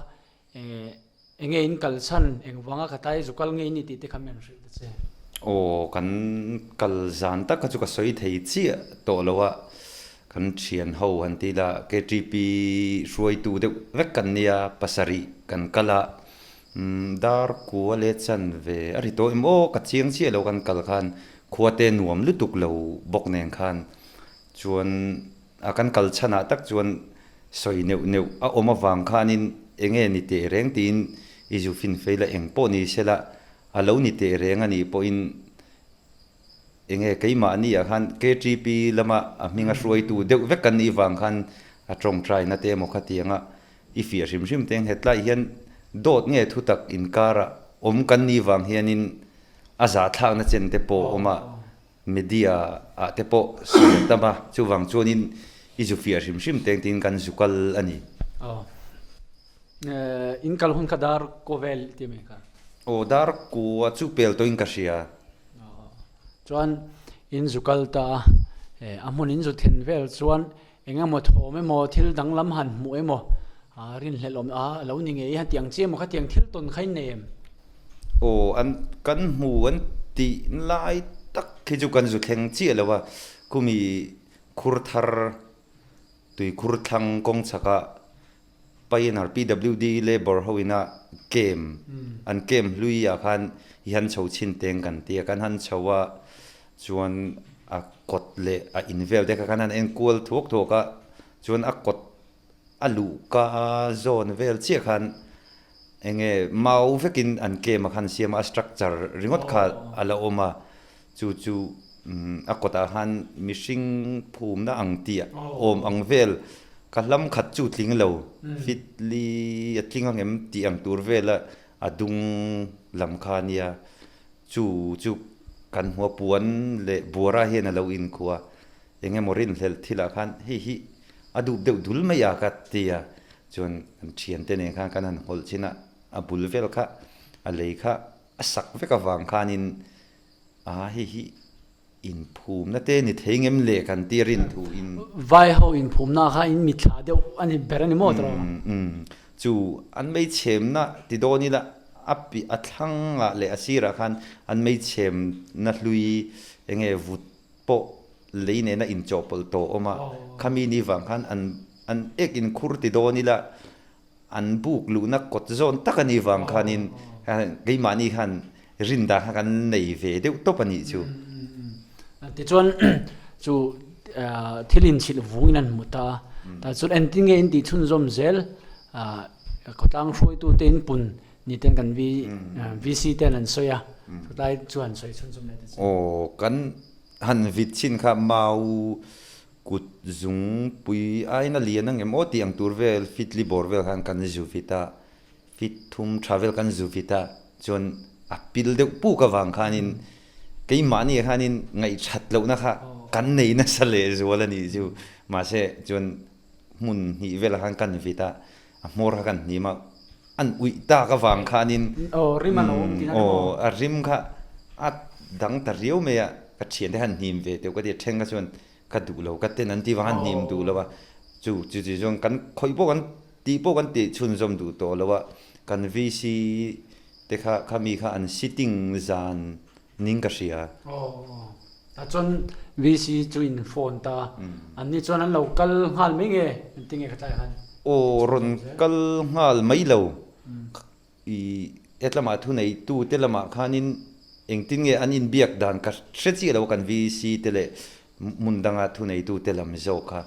enge in kal chhan eng vanga khatlai zu kal nge i ni tih te kha mi an hrilh ta che. Aw kan kal zan tak kha chu ka sawi thei chiah tawh lo a, kan thian ho han ti ila KTP hruaitu deuh vek kan nia pasarih kan kal a, Dar kua leh chan ve a ri tawh em aw ka chiang chiah lo kan kal khan khua te nuam lutuk lo bawk nen khan chuan a kan kal chhanah tak chuan sawi neuh neuh a awm avang khanin enge ni teh reng tiin i zu fin fei la eng pawh ni sela a lo ni teh reng a nih pawhin Enge keimahni ah khan KTP lama a hminga hruaitu deuh vek kan nih vang khan a tawngtaina te emaw khatianga i fiah hrim hrim te ang hetlai hian dawt nge thutak inkara awm kan nih vang hianin a zahthlakna chen te pawh awm a, media ah te pawh sawi a tam a, chuvang chuanin i zu fiah hrim hrim te ang tiin kan zu kal a ni. Aw. In kal hun kha dar kaw vel ti mai kha. Aw dar kua chu pel tawhin ka hria. Chuan in zu kal ta a, a hmun in zu then vel chuan eng emaw thawm emaw thil danglam han hmuh emaw rinhlelh awm a lo ni ngei a tiang chi emaw khatiang thil tawn kha in nei em? Aw an kan hmu an tih lai tak khi chu kan zu thleng chiah lo a, khumi khur thar tuikhur thlang kawng chhakah Pioneer PWD Labour ho ina camp an camp hlui ah khan i han chho chhin teng kan ti a, kan han chho a chuan a kawt leh a in vel te kha kan han en kual thuak thuak a, chuan a kawt a luhka zawn vel chiah khan eng nge mau vekin an camp ah khan siam a, a structure ringawt kha a la awm a. Chu chu a kawtah khan mihring phumna ang tih awm ang vel ka hlam khat chu tling lo, fit li a tling ang em tih ang tur vela a dung lam kha a nia. Chu chu kan hmua puan leh buara hian a lo inkhua eng emaw rinhlelh thilah khan hei hi a dup deuh dul mai a ka ti a, chuan kan thiante nen khan kan han hawlh chin a, a bul vel kha a lei kha a sak vek avang khanin A hei hi inphumna te ni thei ngem le kan ti rin thu in. Vai ho inphumna kha in mitthla deuh a ni ber a ni maw tawh? Umm chu an meichhemna ti dawn ila a pi a thlangah leh a sirah khan an meichhemna hlui eng nge vut pawh lei nena inchawhpawlh tawh a awm a, khami ni vang khan an an ek inkhur ti dawn ila An buk luhna kawt zawn tak a nih vang khanin keimahni khan rin dan kha kan nei ve deuh tawp a nih chu. Tichuan chu thil inchhilh vungin an hmu ta a, tah chuan engtin nge in tih chhunzawm zel khawtlang hruaitute in pun ni ten kan VC ten an sawi a, chutlai chu han sawi chhunzawm leh ta che. Aw kan han vit chhin kha mau Kut zungpui aiin a lian ang em aw tih ang tur vel fitli bawr vel khan kan zu vit a, fit thum tha vel kan zu vit a, chuan a pil deuh puk avang khanin keimahni ah khanin ngaihthat lohna kha kan nei nasa leh zual a nih chu. Mahse chuan hmun hnih velah khan kan vit a, a hmawr kha kan hnim a, an uih tak avang khanin aw a rim kha a dang ta riau mai a, ka thiante khan hnim ve teuh ka ti a, then kha chuan Ka duh lo, ka ten an ti vang a hnim duh lo a, chu chu chu chuan kan khawih pawh kan tih pawh kan tih chhunzawm duh tawh lo a, kan VC te kha khami kha an sitting zan ning ka hria. Aw tah chuan VC chu in phone ta, an ni chuan an lo kal nghal mai nge engtin nge ka tlai khan? Aw rawn kal nghal mai lo, I hetlama thuneitu te lamah khanin engtin nge an inbiak dan ka hre chiah lo kan VC te leh hmun danga thuneitu te lam zawk kha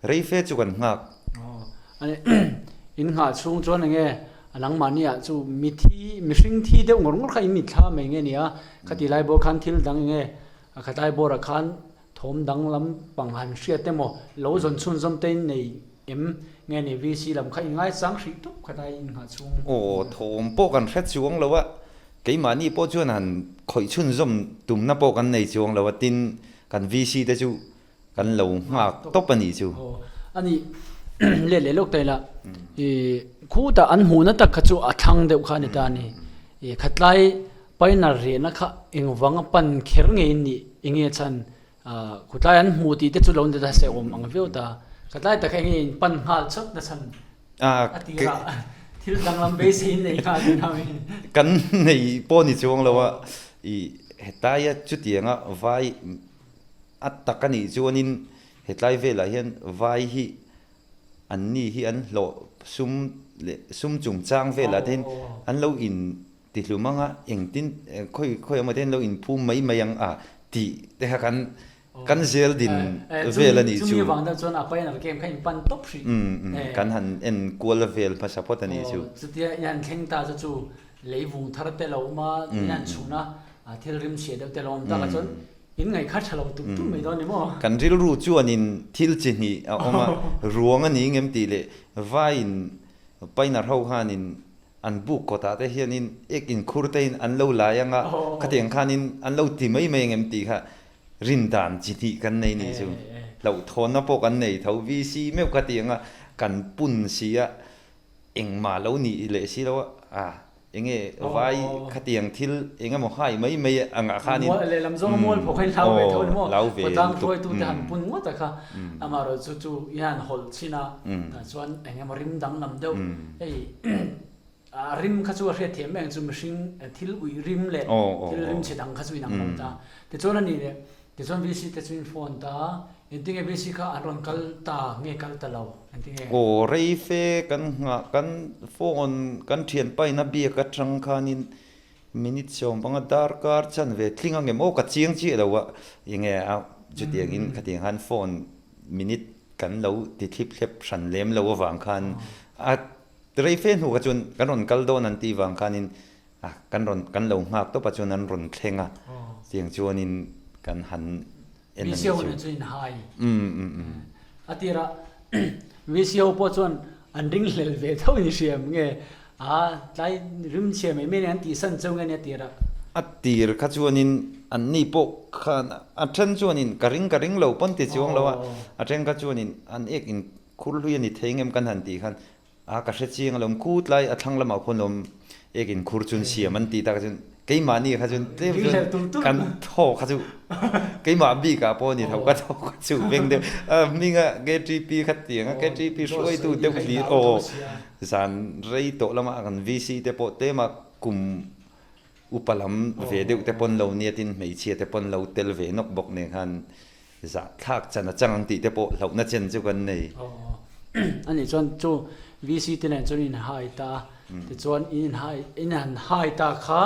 rei fe chu kan nghak. Aw ani in nghah chhung chuan enge a nangmahni ah chu mithi mihring thi deuh ngawr ngawr kha in mitthla mai nge nia khati lai bawr khan thil dang enge a khatlai bawrah khan thawm dang lampang han hriat emaw lo zawn chhunzawm te in nei Em nge ni VC lam kha i ngaichang hrih tawp khat a i innghah chhung. Aw thawm pawh kan hre chuang lo a, keimahni pawh chuan han khawih chhunzawm tumna pawh kan nei chuang lo a, tin kan VC te chu kan lo nghak tawp a nih chu. Aw a nih let leh lawk ta ila i khutah an hmuhna tak kha chu a thlang deuh kha a ni ta a ni. I khatlai paina rehna kha engvanga pan kher ngei in nih enge chhan. Khutlai an hmu tih te chu lo ni ta se awm ang viau ta. Khatlai tak hi enge in pan nghal chawt na chhan a tirah thil danglam beisei in nei nghal tih na mi. Kan nei pawh ni chuang lo a, i hetaia chutianga vai a tak a nih chuanin hetlai velah hian vai hi anni hi an hlawh sum leh sum chungchang velah te hian an lo in Tihlum anga engtin khawi khawi emaw te hian lo inphum mai mai ang a tih te kha kan kan zel din vel a nih chu. Chumi vang deuh chuan a pain al game kha in pan tawp hrih. Kan han en kual vel hmasa phawt a nih chu. Chutia in han thleng ta chu chu leivung thar te lo awm a, in han chhun a, thil rim chhia deuh te lo awm tak ah chuan in ngaih kha tha lo tum tum mai dawn ni maw? Kan rilru chuanin thil chi hnih a awm a, ruang a ni ngem tih leh vaiin painer ho khanin An buk kawtah te hianin ek inkhur tein an lo lai anga khatiang khanin an lo ti mai mai angem tih kha rin dan chi hnih kan nei nih chu. Hlauhthawnna pawh kan nei tho. VC meuh kha ti anga kan pun si a, engmah lo nih leh si lo a, a enge vai khatiang thil eng emaw hai mai mai angah khanin Mual lehlam zawnga mual pawh kha in hlau ve tho ni maw? Khawtlang hruaitute han pun ngawt a kha amaherawhchu chu i han hawlh chhin a, tah chuan eng emaw rim danglam deuh Hei a rim kha chu a hriat thiam em chu mihring thil uih rim leh thil rim chhe dang kha chu inang lo ta. Tichuan a ni leh tichuan VC te chu in phone ta engtinge VC kha an rawn kal ta nge kal ta lo engtinge. Aw rei fe kan nghah kan phone kan thianpain a biak atang khanin minute 15 darkar chanve tling angem aw ka chiang chiah lo a enge a chutiangin khatiang khan phone minute kan lo ti thlip thlep hran lem lo avang khan a rei fe hnu kha chuan kan rawn kal dawn an tih vang khanin a kan rawn kan lo nghak tawp a chuan an rawn thleng a tiang chuanin kan han en a ni chu. VCO chu in hai a tirah VCO pawh chuan an ringhlel ve tho in hriam nge a tlai rim chhia mai mai an tihsan cheu nge nia tirah. A tir kha chuanin anni pawh khan a then chuanin ka ring ka ring lo pawn ti chuang lo a, a then kha chuanin an ek in khur hlui a ni thei ngem kan han tih khan a ka hre chiang alawm khu tlai a thlang lamah khuan lawm ek in khur chuan siam an tih tak chuan keimahni kha chuan tlem chuan kan thaw kha chu keimah bikah pawh a ni tho ka thaw kha chu veng deuh a hminga KTP kha tiang a KTP hruaitu deuh hlir aw zan rei tawh lamah kan VC te pawh tlema kum Upa lam ve deuh te pawn lo nia tin hmeichhia te pawn lo tel ve nawk bawk nen khan zahthlak chan a chang ang tih te pawh hlauhna chen chu kan nei. A nih chuan chu VC te nen chuan in hai ta tichuan in hai in han hai ta kha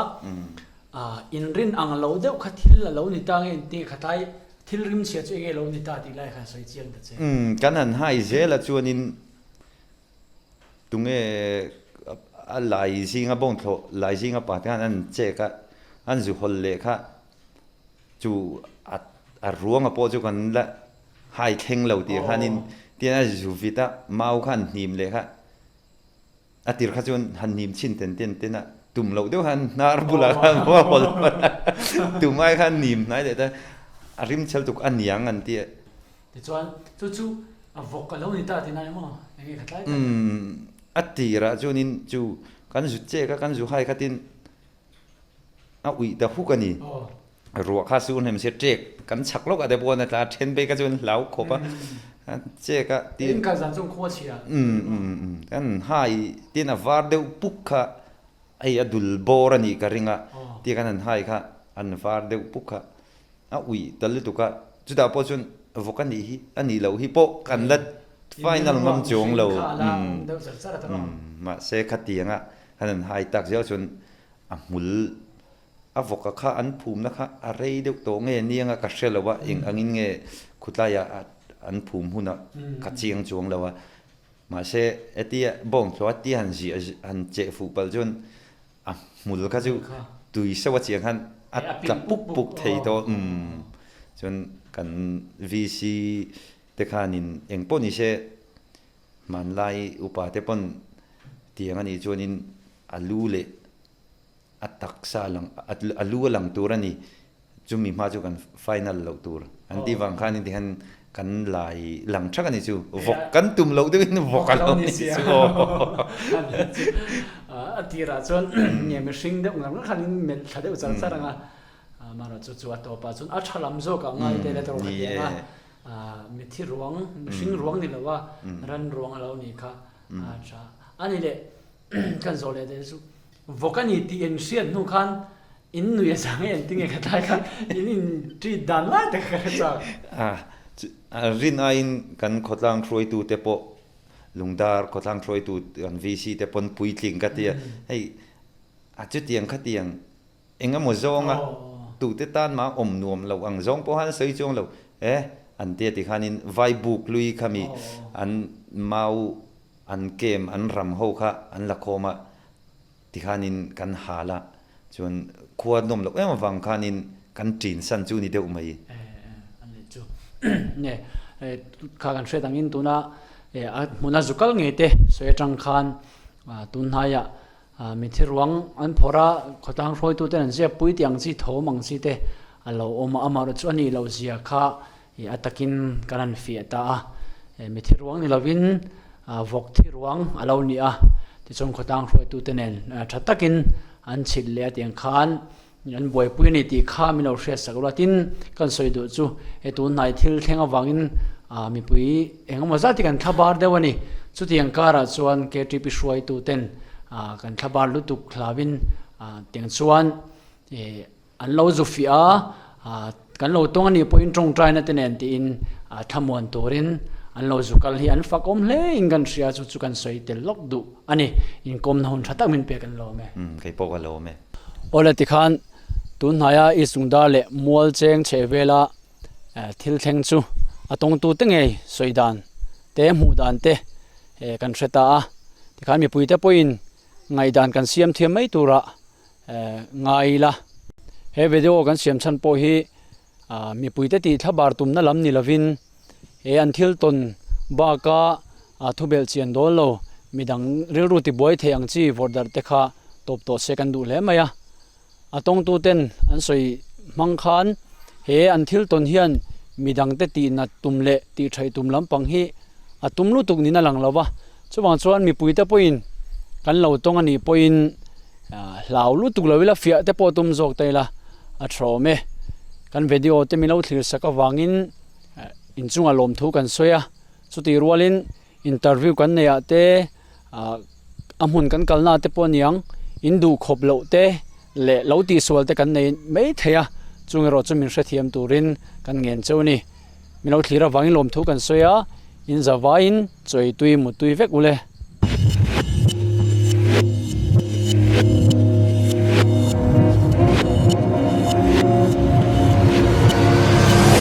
in rin ang lo deuh kha thil a lo ni ta nge engtin nge khatlai thil rim chhia chu enge lo ni ta tih lai khan sawi chiang ta che. Kan han hai zel a chuanin Tunge a lai zinga bawngthlawh lai zinga pa te khan an check a, an zu hawl leh kha chu a ruanga pawh chu kan la hai thleng lo tih khanin tian a zu vit a, mau kha an hnim leh kha a tir kha chuan han hnim chhin ten ten ten a, tum loh deuh khan hnar bulah khan a hawl hawl a, tum ai khan hnim hnai leh ta a rim chhel tuk a niang an ti a. Tichuan chu chu a vawk a lo ni ta tih na emaw eng nge kha tlai tak. Umm a tirah chuanin chu kan zu chek a kan zu hai khatin a uih ta huk a ni. Ruah kha su hnem sia ṭek kan chhak lawk ah te pawh a tla a then phei kha chuan hlau khawp a a chek a tin. In kal zan chuan khua chhia. Umm umm umm kan hai tin a var deuh puk kha hei a dul bawr a nih ka ring a tia kan han hai kha an var deuh puk kha. A uih ta lutuk a, chutah pawh chuan vawk a nih hi, a nih loh hi pawh kan la final ngam chuang lo. Mahse khatianga han an hai tak zel chuan a hmul a vawka kha an phumna kha a rei deuh tawh nge nianga ka hre lo a, eng angin nge khutlaiah an phum hunah ka chiang chuang lo a. Mahse hetia bawngthlawh a tia han ziah han cheh fuh palh chuan A hmul kha chu tui seuh a chiang khan a tla puk puk thei tawh umm chuan kan VC te khanin eng pawh ni se hmanlai upa te pawn tiang a nih chuanin a lu leh a taksa a lang a lu a lang tur a ni. Chumi hma chu kan final loh tur an tih vang khan inti khan kan lai lang thak a ni chu. Vawk kan tum loh deuhin vawk a lo ni chu aw. A tirah chuan nge mihring deuh ngar ngar khan in melh thla deuh char char ang a. Amaherawh chu chu a tawpah chuan a tha lam zawk ah ngai te la tawh kha tiang a mithi ruang mihring ruang ni lo a ran ruang a lo nih kha a tha a ni leh kan zawh leh te chu vawk a ni tih in hriat hnu khan in nui a zang e engtin nge ka tlai khan in in treat dan lai tak kha ka hre chak. A rin aiin kan khawtlang hruaitu te pawh Lungdar khawtlang hruaitu kan VC te pawn puitling ka tia hei a chutiang khatiang Eng emaw zawnga tute tan mah awm nuam lo ang zawng pawh han sawi chuang lo e, an tia ti khanin vai buk lui kha mi an mau an kem an ram ho kha an la khawm a ti khanin kan hal a, chuan khua nawm loh em avang khanin kan ṭin san chu ni deuh mai. E, an leh chu nge kha kan hriat angin tuna a hmuna zu kal ngei te sawi atang khan tun hnaiah Mithi ruang an phawrh a, khawtlang hruaituten an ziak pui tih ang chi thawm ang chi te a lo awm a, amaherawh chu a nih loh zia kha a takin kan han fiah ta a. Mithi ruang ni lovin vawk thi ruang a lo ni a, tichuan khawtlang hruaitute nen tha takin an chhilh leh a tiang khan An buaipui a ni tih kha min lo hriat sak ruat in kan sawi duh chu he tun hnai thil thleng avangin mipui eng emaw zat hi kan thla bar deuh a ni. Chutiang karah chuan KTP hruaitu ten kan thla bar lutuk hlauin tiang chuan an lo zu fiah a, kan lo tawng a nih pawhin tawngtaina te nen tiin thlamuan turin an lo zu kal hi an fakawm hle in kan hria chu chu kan sawi tel lawk duh a ni. Inkawmna hun tha tak min pek an lawm e. Kei pawh ka lawm e. Awle tikhan tun hnaia East Lungdar leh Mual cheng chheh vela thil thleng chu a tawngtute ngei sawi dan te hmuh dan te kan hre ta a, tikhan mipuite pawhin ngaihdan kan siam thiam mai turah ngai ila. He video kan siam chhan pawh hi Mipuite tih thlabar tumna lam ni lovin he an thil tawn baka thubelh chian dawn lo, midang rilru tibuai thei ang chi vawrh darh te kha tawp tawh se kan duh hle mai a. A tawngtuten an sawi hmang khan he an thil tawn hian midangte tihnat tum leh tihṭhaih tum lampang hi a tum lutuk niin a lang lo va, chuvang chuan mipuite pawhin kan lo tawng a nih pawhin hlau lutuk lo ila fiah te pawh tum zawk ta ila a tha awm e. Kan video te min lo thlir sak avangin inchungah lawmthu kan sawi a, chutih rualin interview kan neih ah te a hmun kan kalna te pawh aniang in duh khawp loh te leh lo tihsual te kan nei mai thei a, chung erawh chu min hrethiam turin kan ngen cheu a ni. Min lo thlir avangin lawmthu kan sawi a, in zavaiin chawi tui mutui vek ule.